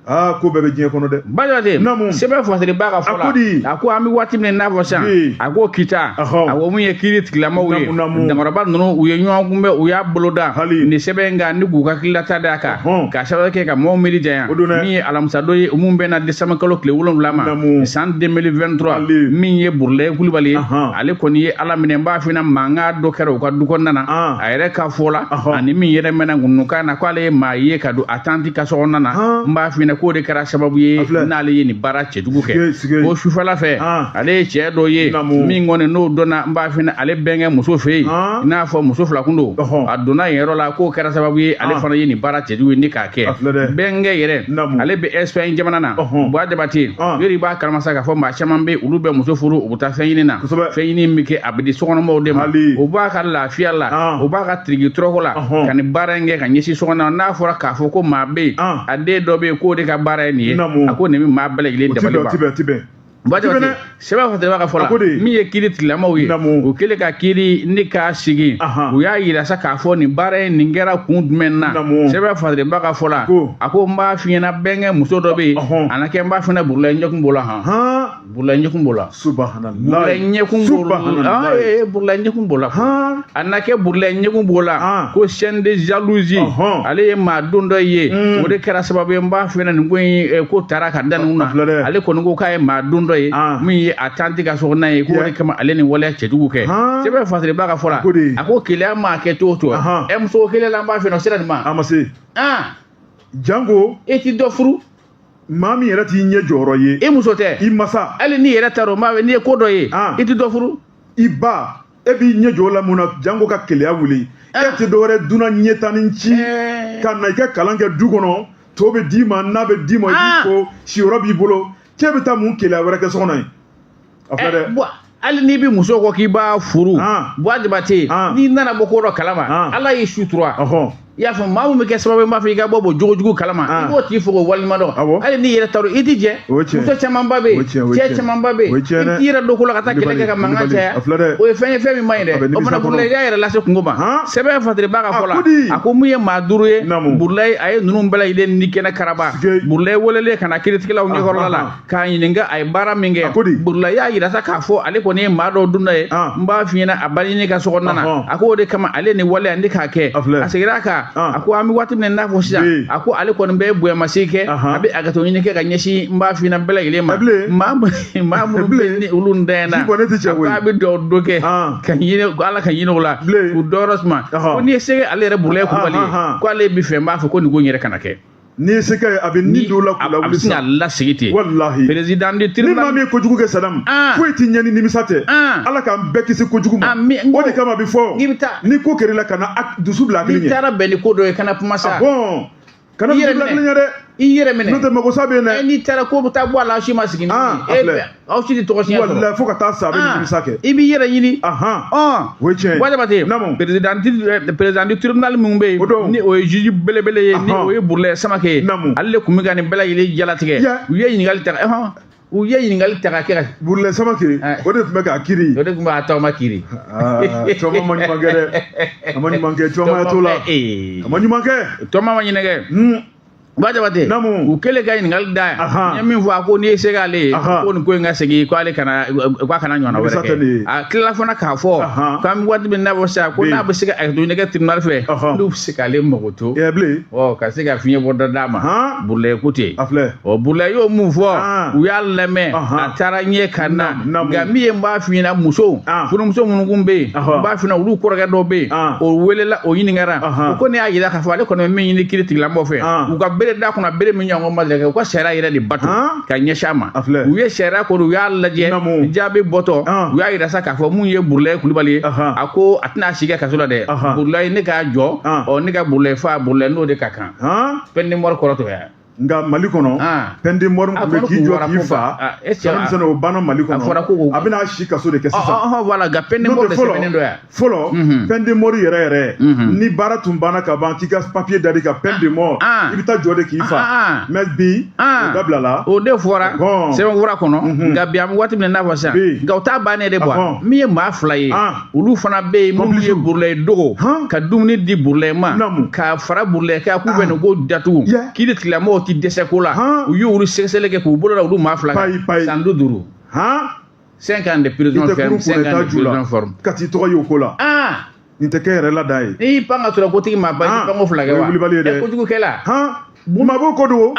Speaker 1: Aa, ko bɛɛ bɛ diɲɛ kɔnɔ dɛ.
Speaker 2: Bajate,
Speaker 1: Namu.
Speaker 2: sɛbɛn fasiriba ka fɔ
Speaker 1: A
Speaker 2: la,
Speaker 1: ko di?
Speaker 2: A ko an bɛ waati min n'a fɔ sisan, a ko Kita, a ko mun ye kiiri tigilamaw ye,
Speaker 1: Namu, namu.
Speaker 2: dankɔrɔba ninnu, u ye ɲɔgɔn kunbɛn, u y'a boloda
Speaker 1: Hali.
Speaker 2: nin sɛbɛn in kan ni k'u ka hakililata d'a kan, ka sababu kɛ ka maaw miiri janya.
Speaker 1: O don dɛ.
Speaker 2: Min ye alamisadon ye, mun bɛnna décembre kalo tile 7 ma
Speaker 1: Namu.
Speaker 2: san 2023.
Speaker 1: Hali.
Speaker 2: Min ye Burulayi Kulubali ye, ale kɔni ye Ala minɛ. N b'a f'i ɲɛna, mankan dɔ kɛra u ka du kɔnɔna na, a yɛrɛ ka fɔ la, ani min yɛrɛ mɛnna ŋunukan na k'ale ye maa ye ka don a tanti ka so kɔnɔna na. N b'a f'i ɲɛna k'o de kɛra sababu ye
Speaker 1: A filɛ.
Speaker 2: n'ale ye nin baara cɛjugu kɛ.
Speaker 1: Sige, sige.
Speaker 2: Ko sufɛla fɛ, ale ye cɛ dɔ ye
Speaker 1: Namu.
Speaker 2: min kɔni n'o donna, n b'a f'i ɲɛna, ale bɛnkɛ muso fɛ yen, i n'a fɔ muso fila kun don, a donna yen yɔrɔ la, k'o kɛra sababu ye ale fana ye nin baara cɛjugu ye ni k'a kɛ.
Speaker 1: A filɛ dɛ.
Speaker 2: Bɛnkɛ yɛrɛ,
Speaker 1: Namu.
Speaker 2: ale bɛ Espagne jamana na. Buwa Jabate, yɔrɔ i b'a kalama sa k'a fɔ maa caman bɛ yen, olu bɛ muso furu, u bɛ taa fɛn ɲini na. Fɛn ɲini min bɛ kɛ, a bɛ di sokɔnɔmɔgɔw de ma.
Speaker 1: Hali.
Speaker 2: U b'a ka lafiya la, u b'a ka tiriki tɔrɔkɔ la, ka nin baara in kɛ ka ɲɛsin sokɔnɔ. N'a fɔra k'a fɔ ko maa bɛ yen, a den dɔ bɛ yen k'o de ka baara ye nin ye,
Speaker 1: Namu.
Speaker 2: a ko nin bɛ maa bɛɛ lajɛlen
Speaker 1: O ti
Speaker 2: dabali
Speaker 1: bɛn, o ti
Speaker 2: ban.
Speaker 1: bɛn, o ti bɛn.
Speaker 2: Jabate, sɛbɛn fasiriba ka fɔ la, min ye kiiri tigilamaw ye, u kɛlen ka kiiri ni k'a sigi, u y'a yira sa k'a fɔ nin baara in nin kɛra kun jumɛn na. Sɛbɛn fasiriba ka fɔ la, a ko n b'a f'i ɲɛna, bɛnkɛ muso dɔ bɛ yen, a na kɛ n b'a f'i ɲɛna, Burulayi ɲɛkun b'o la han. Burulayi ɲɛkun b'o la.
Speaker 1: Subhanallah.
Speaker 2: Burulayi ɲɛkun b'o la. Ee, Burulayi ɲɛkun b'o la. A na kɛ Burulayi ɲɛkun b'o la ko chaîne de jalousie, ale ye maa don dɔ ye, o de kɛra sababu ye n b'a f'i ɲɛna nin ko in ko taara ka da ninnu na. Ale kɔni ko k'a ye maa don dɔ ye min ye a tanti ka sokɔnɔna ye, k'o de kama ale ni waleya cɛjugu kɛ. Sɛbɛn fasiriba ka fɔ la, a ko keleya maa kɛ cogo o cogo, ɛ muso kelen la, n b'a f'i ɲɛna, o sera nin ma.
Speaker 1: A ma se. Jango
Speaker 2: e ti dɔ furu.
Speaker 1: Maa min yɛrɛ t'i ɲɛ jɔyɔrɔ ye.
Speaker 2: E muso tɛ.
Speaker 1: I masa.
Speaker 2: Hali n'i yɛrɛ t'a dɔn, maa n'i ye ko dɔ ye, i ti dɔ furu.
Speaker 1: I ba, e b'i ɲɛ jɔ o la mun na? Jango ka keleya wuli. E tɛ dɔwɛrɛ dunan ɲɛtanin ci ka na i ka kalan kɛ du kɔnɔ, to bɛ d'i ma, n'a bɛ d'i ma, i b'i ko, siyɔrɔ b'i bolo, cɛ bɛ taa mun keleya wɛrɛ kɛ so kɔnɔ yen? A filɛ dɛ.
Speaker 2: Hali n'i bɛ muso kɔ k'i b'a furu, Buwa Jabate, n'i nana bɔ ko dɔ kalama, Ala y'i sutura. I y'a faamu, maa min bɛ kɛ sababu ye, n b'a fɔ i ka bɔ bɔ jogojugu kalama, i b'o tigi fo k'o waleɲuman dɔn. Hali n'i yɛrɛ t'a dɔn, i ti jɛ. Muso camanba bɛ yen, cɛ camanba bɛ yen, i t'i yɛrɛ don ko la ka taa kɛlɛ kɛ ka mankan caya. O ye fɛn ye, fɛn min man ɲi dɛ. O fana Burulayi y'a yɛrɛ lase kungo ma. Sɛbɛn fasiriba ka fɔ la, a ko mun ye maa duuru ye, Burulayi a ye ninnu bɛɛ lajɛlen ni kɛnɛ karaba. Burulayi welelen ka na kiiritigɛlaw ɲɛkɔrɔla la k'a ɲininka a ye baara min kɛ, Burulayi y'a yira sa k'a fɔ ale kɔni ye maa dɔw dun ye, n b'a f'i ɲɛna, a balini ka sokɔnɔna na. A ko o de kama ale ni waleya ni k'a kɛ. A seginna a kan, a ko an bɛ waati min na, n'a fɔ sisan, a ko ale kɔni bɛ bonyamasegin kɛ, a bɛ hakɛto ɲini kɛ ka ɲɛsin, n b'a f'i ɲɛna, bɛɛ lajɛlen ma, maa minnu bɛ ni olu ntanyana, a bɛ dugawu dɔ kɛ ka ɲini Ala ka ɲini o la k'u dɔyɔrɔ suma. Ko n'i ye se ale yɛrɛ Burulayi Kulubali ye, ko ale bɛ fɛ, n b'a fɔ ko nin ko in yɛrɛ kana kɛ.
Speaker 1: N'i ye se kɛ, a bɛ ni dɔw la k'u
Speaker 2: lawuli, a bɛ sin ka lasegin ten.
Speaker 1: Walahi.
Speaker 2: Président du tribunal.
Speaker 1: Ni maa min ye kojugu kɛ, Sadamu, foyi t'i ɲɛ ni nimisa tɛ. Ala k'an bɛɛ kisi kojugu ma. O de kama a bɛ fɔ, ni ko kɛr'i la, kana dusu bila hakili ɲɛ.
Speaker 2: N'i taara bɛn ni ko dɔ ye, kana kuma sa.
Speaker 1: Bon, kana dusu bila hakili ɲɛ dɛ.
Speaker 2: I yɛrɛ minɛ.
Speaker 1: N'o tɛ magosa bɛ yen dɛ.
Speaker 2: N'i taara ko bɛ taa bɔ a la, aw si ma sigi ni min ye. Aw si tɛ tɔgɔ tiɲɛ sɔrɔ.
Speaker 1: Walahi, fo ka taa sa, a bɛ nimisa kɛ.
Speaker 2: I b'i yɛrɛ ɲini.
Speaker 1: O ye tiɲɛ ye.
Speaker 2: Buwa Jabate, président du tribunal min bɛ yen, ni o ye juge belebele ye, ni o ye Burulayi Samakɛ ye, ale de tun bɛ ka nin bɛɛ lajɛlen jalatigɛ. U ye ɲininkali ta, u ye ɲininkali ta ka kɛ.
Speaker 1: Burulayi Samakɛ, o de tun bɛ k'a kiiri.
Speaker 2: O de tun b'a tɔgɔma kiiri.
Speaker 1: Tɔgɔma ma ɲuman kɛ dɛ. A ma ɲuman kɛ, tɔgɔma t'o la. A ma ɲuman kɛ.
Speaker 2: Tɔgɔma ma ɲinɛ kɛ. Buwa Jabate, u kɛlen ka ɲininkali da yan, n ye min fɔ, a ko n'i ye se k'ale ye, ko nin ko in ka segin, ko ale kana, k'a kana ɲɔgɔnna wɛrɛ kɛ. A tilala fana k'a fɔ k'an bɛ waati min n'a fɔ sisan, ko n'a bɛ se ka hakɛto ɲini kɛ tribunal fɛ, n'u bɛ se k'ale mago to, ka se ka fiɲɛ bɔ dɔ d'a ma. Burulayi ko ten. Ɔ, Burulayi y'o mun fɔ, u y'a lamɛn, a taara ɲɛ ka na. Nka min ye, n b'a f'i ɲɛna, musow, furumuso minnu kun bɛ yen, n b'a f'i ɲɛna, olu kɔrɔkɛ dɔw bɛ yen, o welela, o ɲininkara, o ko ne y'a yira k'a fɔ ale kɔni bɛ min ɲini kiiri tigilamɔgɔw fɛ, u ka bere da kunna, bere min ɲɔgɔn ma deli ka kɛ, u ka sariya yɛrɛ de bato ka ɲɛsin a ma. U ye sariya kɔni, u y'a lajɛ, jaabi bɔtɔ, u y'a yira sa k'a fɔ mun ye Burulayi Kulubali ye, a ko a tɛna si kɛ kaso la dɛ. Burulayi ne k'a jɔ, ɔ ne ka Burulayi fa, Burulayi n'o de ka kan. Peine de mort kɔrɔ t'o ye.
Speaker 1: Nka Mali kɔnɔ, peine de mort tun bɛ k'i jɔ k'i fa, Sadamu, o banna Mali kɔnɔ.
Speaker 2: A fɔra ko
Speaker 1: a bɛna si kaso de kɛ sisan.
Speaker 2: Voilà, nka peine de mort de sɛbɛnnen dɔ yan.
Speaker 1: Fɔlɔ, peine de mort yɛrɛ yɛrɛ, ni baara tun banna ka ban, k'i ka papier da ka peine de mort, i bɛ taa jɔ de k'i fa. Mais bi, o dabilala.
Speaker 2: O de fɔra sɛbɛn kura kɔnɔ. Nka bi, an bɛ waati min na, n'a fɔ sisan, nka o t'a bannen de bɔ. Min ye maa fila ye, olu fana bɛ yen, minnu ye Burulayi dogo ka dumuni di Burulayi ma, ka fara Burulayi kan, k'u bɛ nin ko datugu. Kiiri tigilamɔgɔw ti dɛsɛ ko la. U y'olu sɛgɛsɛgɛli kɛ k'u bolo da olu maa fila kan, san 5, 5 ans de prison ferme, 5 ans de prison ferme.
Speaker 1: Ka t'i tɔgɔ ye o ko la. Nin tɛ kɛ yɛrɛ la dan ye.
Speaker 2: N'i y'i pan ka sɔrɔ kotigi ma ban, i b'i pan ko fila kɛ wa?
Speaker 1: Wulibali ye dɛ.
Speaker 2: Kojugukɛla.
Speaker 1: Maa b'o ko dogo.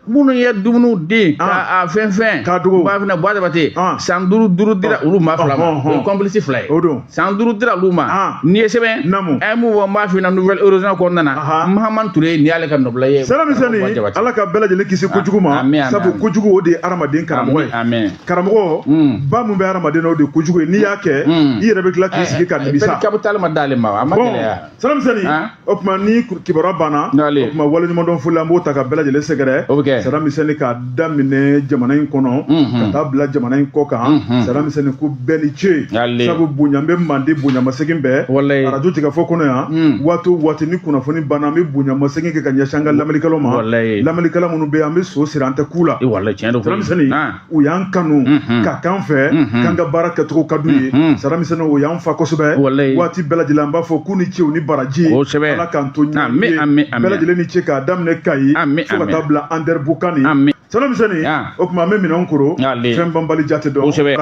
Speaker 2: Minnu ye dumuniw di ka a fɛn fɛn.
Speaker 1: K'a dogo.
Speaker 2: U b'a fana Buwa Jabate, san 5 5 dira olu maa fila ma, o ye complice fila ye.
Speaker 1: O don.
Speaker 2: San 5 dira olu ma. N'i ye sɛbɛn. A ye mun fɔ, n b'a f'i ɲɛna, Nouvel Horizon kɔnɔna na. Mahamani Ture, nin y'ale ka nɔbila ye.
Speaker 1: Sɛbɛn, Ala ka bɛɛ lajɛlen kisi kojugu ma. Sabu kojugu, o de ye hadamaden karamɔgɔ ye. Karamɔgɔ ba mun bɛ hadamaden na, o de ye kojugu ye. N'i y'a kɛ, i yɛrɛ bɛ tila k'i sigi ka nimisa.
Speaker 2: Capital ma d'ale ma, a ma gɛlɛya.
Speaker 1: Sɛbɛn, o tuma ni kibaruya banna, o tuma waleɲumandɔn foli, an b'o ta ka bɛɛ lajɛlen sɛgɛrɛ.
Speaker 2: O bɛ kɛ. kɛ.
Speaker 1: Saramisɛnni k'a daminɛ jamana in kɔnɔ ka taa bila jamana in kɔ kan, Saramisɛnni ko bɛɛ ni ce, sabu bonya bɛ mande, bonyamasegin bɛɛ.
Speaker 2: Walayi.
Speaker 1: Arajo Jɛkafɔ kɔnɔ yan, waati o waati ni kunnafoni banna, an bɛ bonyamasegin kɛ ka ɲɛsin an ka lamɛnnikɛlaw ma.
Speaker 2: Walayi.
Speaker 1: Lamɛnnikɛla minnu bɛ yen, an bɛ so siri, an tɛ ku la.
Speaker 2: E walayi, tiɲɛ don koyi.
Speaker 1: Saramisɛnni, u y'an kanu ka k'an fɛ, k'an ka baara kɛcogo ka d'u ye. Saramisɛnni, o y'an fa kosɛbɛ.
Speaker 2: Walayi.
Speaker 1: Waati bɛɛ lajɛlen an b'a fɔ k'u ni ce, u ni baraji.
Speaker 2: Kosɛbɛ.
Speaker 1: Ala k'an to ɲɔgɔn
Speaker 2: Ami,
Speaker 1: ye.
Speaker 2: ami, ami.
Speaker 1: Bɛɛ lajɛlen ni ce, k'a daminɛ Kayi
Speaker 2: Ami,
Speaker 1: fo ka
Speaker 2: ami.
Speaker 1: taa bila Andɛribukani.
Speaker 2: Ami.
Speaker 1: Saramisɛnni, o tuma an bɛ minɛnw koro.
Speaker 2: Ale.
Speaker 1: Fɛn banbali jate dɔn.
Speaker 2: Kosɛbɛ.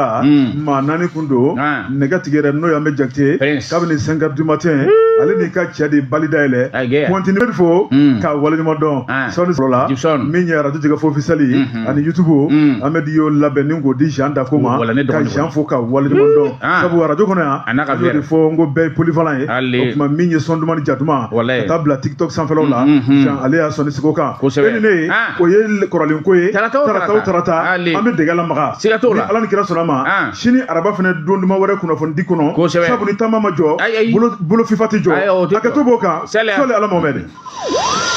Speaker 1: Maa naani kun don. Nɛgɛ tigi yɛrɛ, n'o y'an bɛ Jakite,
Speaker 2: Prince.
Speaker 1: kabini 5 heures du matin, ale n'i ka cɛ de bali dayɛlɛ.
Speaker 2: Ayi,
Speaker 1: Pointini bɛ fo k'a waleɲuman dɔn. Sɔɔni sɔrɔ la,
Speaker 2: Gibson.
Speaker 1: min ye arajo Jɛkafɔ officiel ye ani YouTube, an bɛ di y'o labɛn ni k'o di Jean Dako ma,
Speaker 2: Wala, ne
Speaker 1: ka
Speaker 2: dɔgɔnin.
Speaker 1: Jean fo k'a waleɲuman dɔn, sabu arajo kɔnɔ yan,
Speaker 2: A n'a ka
Speaker 1: an y'o de
Speaker 2: verre.
Speaker 1: fɔ n ko bɛɛ ye polyvalent ye.
Speaker 2: Ale.
Speaker 1: O tuma min ye son duman ni ja duman,
Speaker 2: Walayi.
Speaker 1: ka taa bila TikTok sanfɛlaw la, Jean ale y'a sɔnni sigi o kan.
Speaker 2: Kosɛbɛ.
Speaker 1: E ni ne ye, o ye kɔrɔlen ko ye.
Speaker 2: Tarata o
Speaker 1: tarata o
Speaker 2: tarata.
Speaker 1: tarata,
Speaker 2: Ale.
Speaker 1: an bɛ dɛgɛ lamaga.
Speaker 2: Siga t'o la.
Speaker 1: Ni Ala ni kira sɔnna ma, sini araba fana, don duman wɛrɛ kunnafoni di kɔnɔ,
Speaker 2: Kosɛbɛ.
Speaker 1: sabu ni taama ma jɔ,
Speaker 2: Ayi, ayi.
Speaker 1: bolo fifa tɛ jɔ.
Speaker 2: Ayi, o tɛ jɔ.
Speaker 1: Hakɛto b'o kan.
Speaker 2: Sɛlɛ.
Speaker 1: Sɔli Ala Mohamɛd.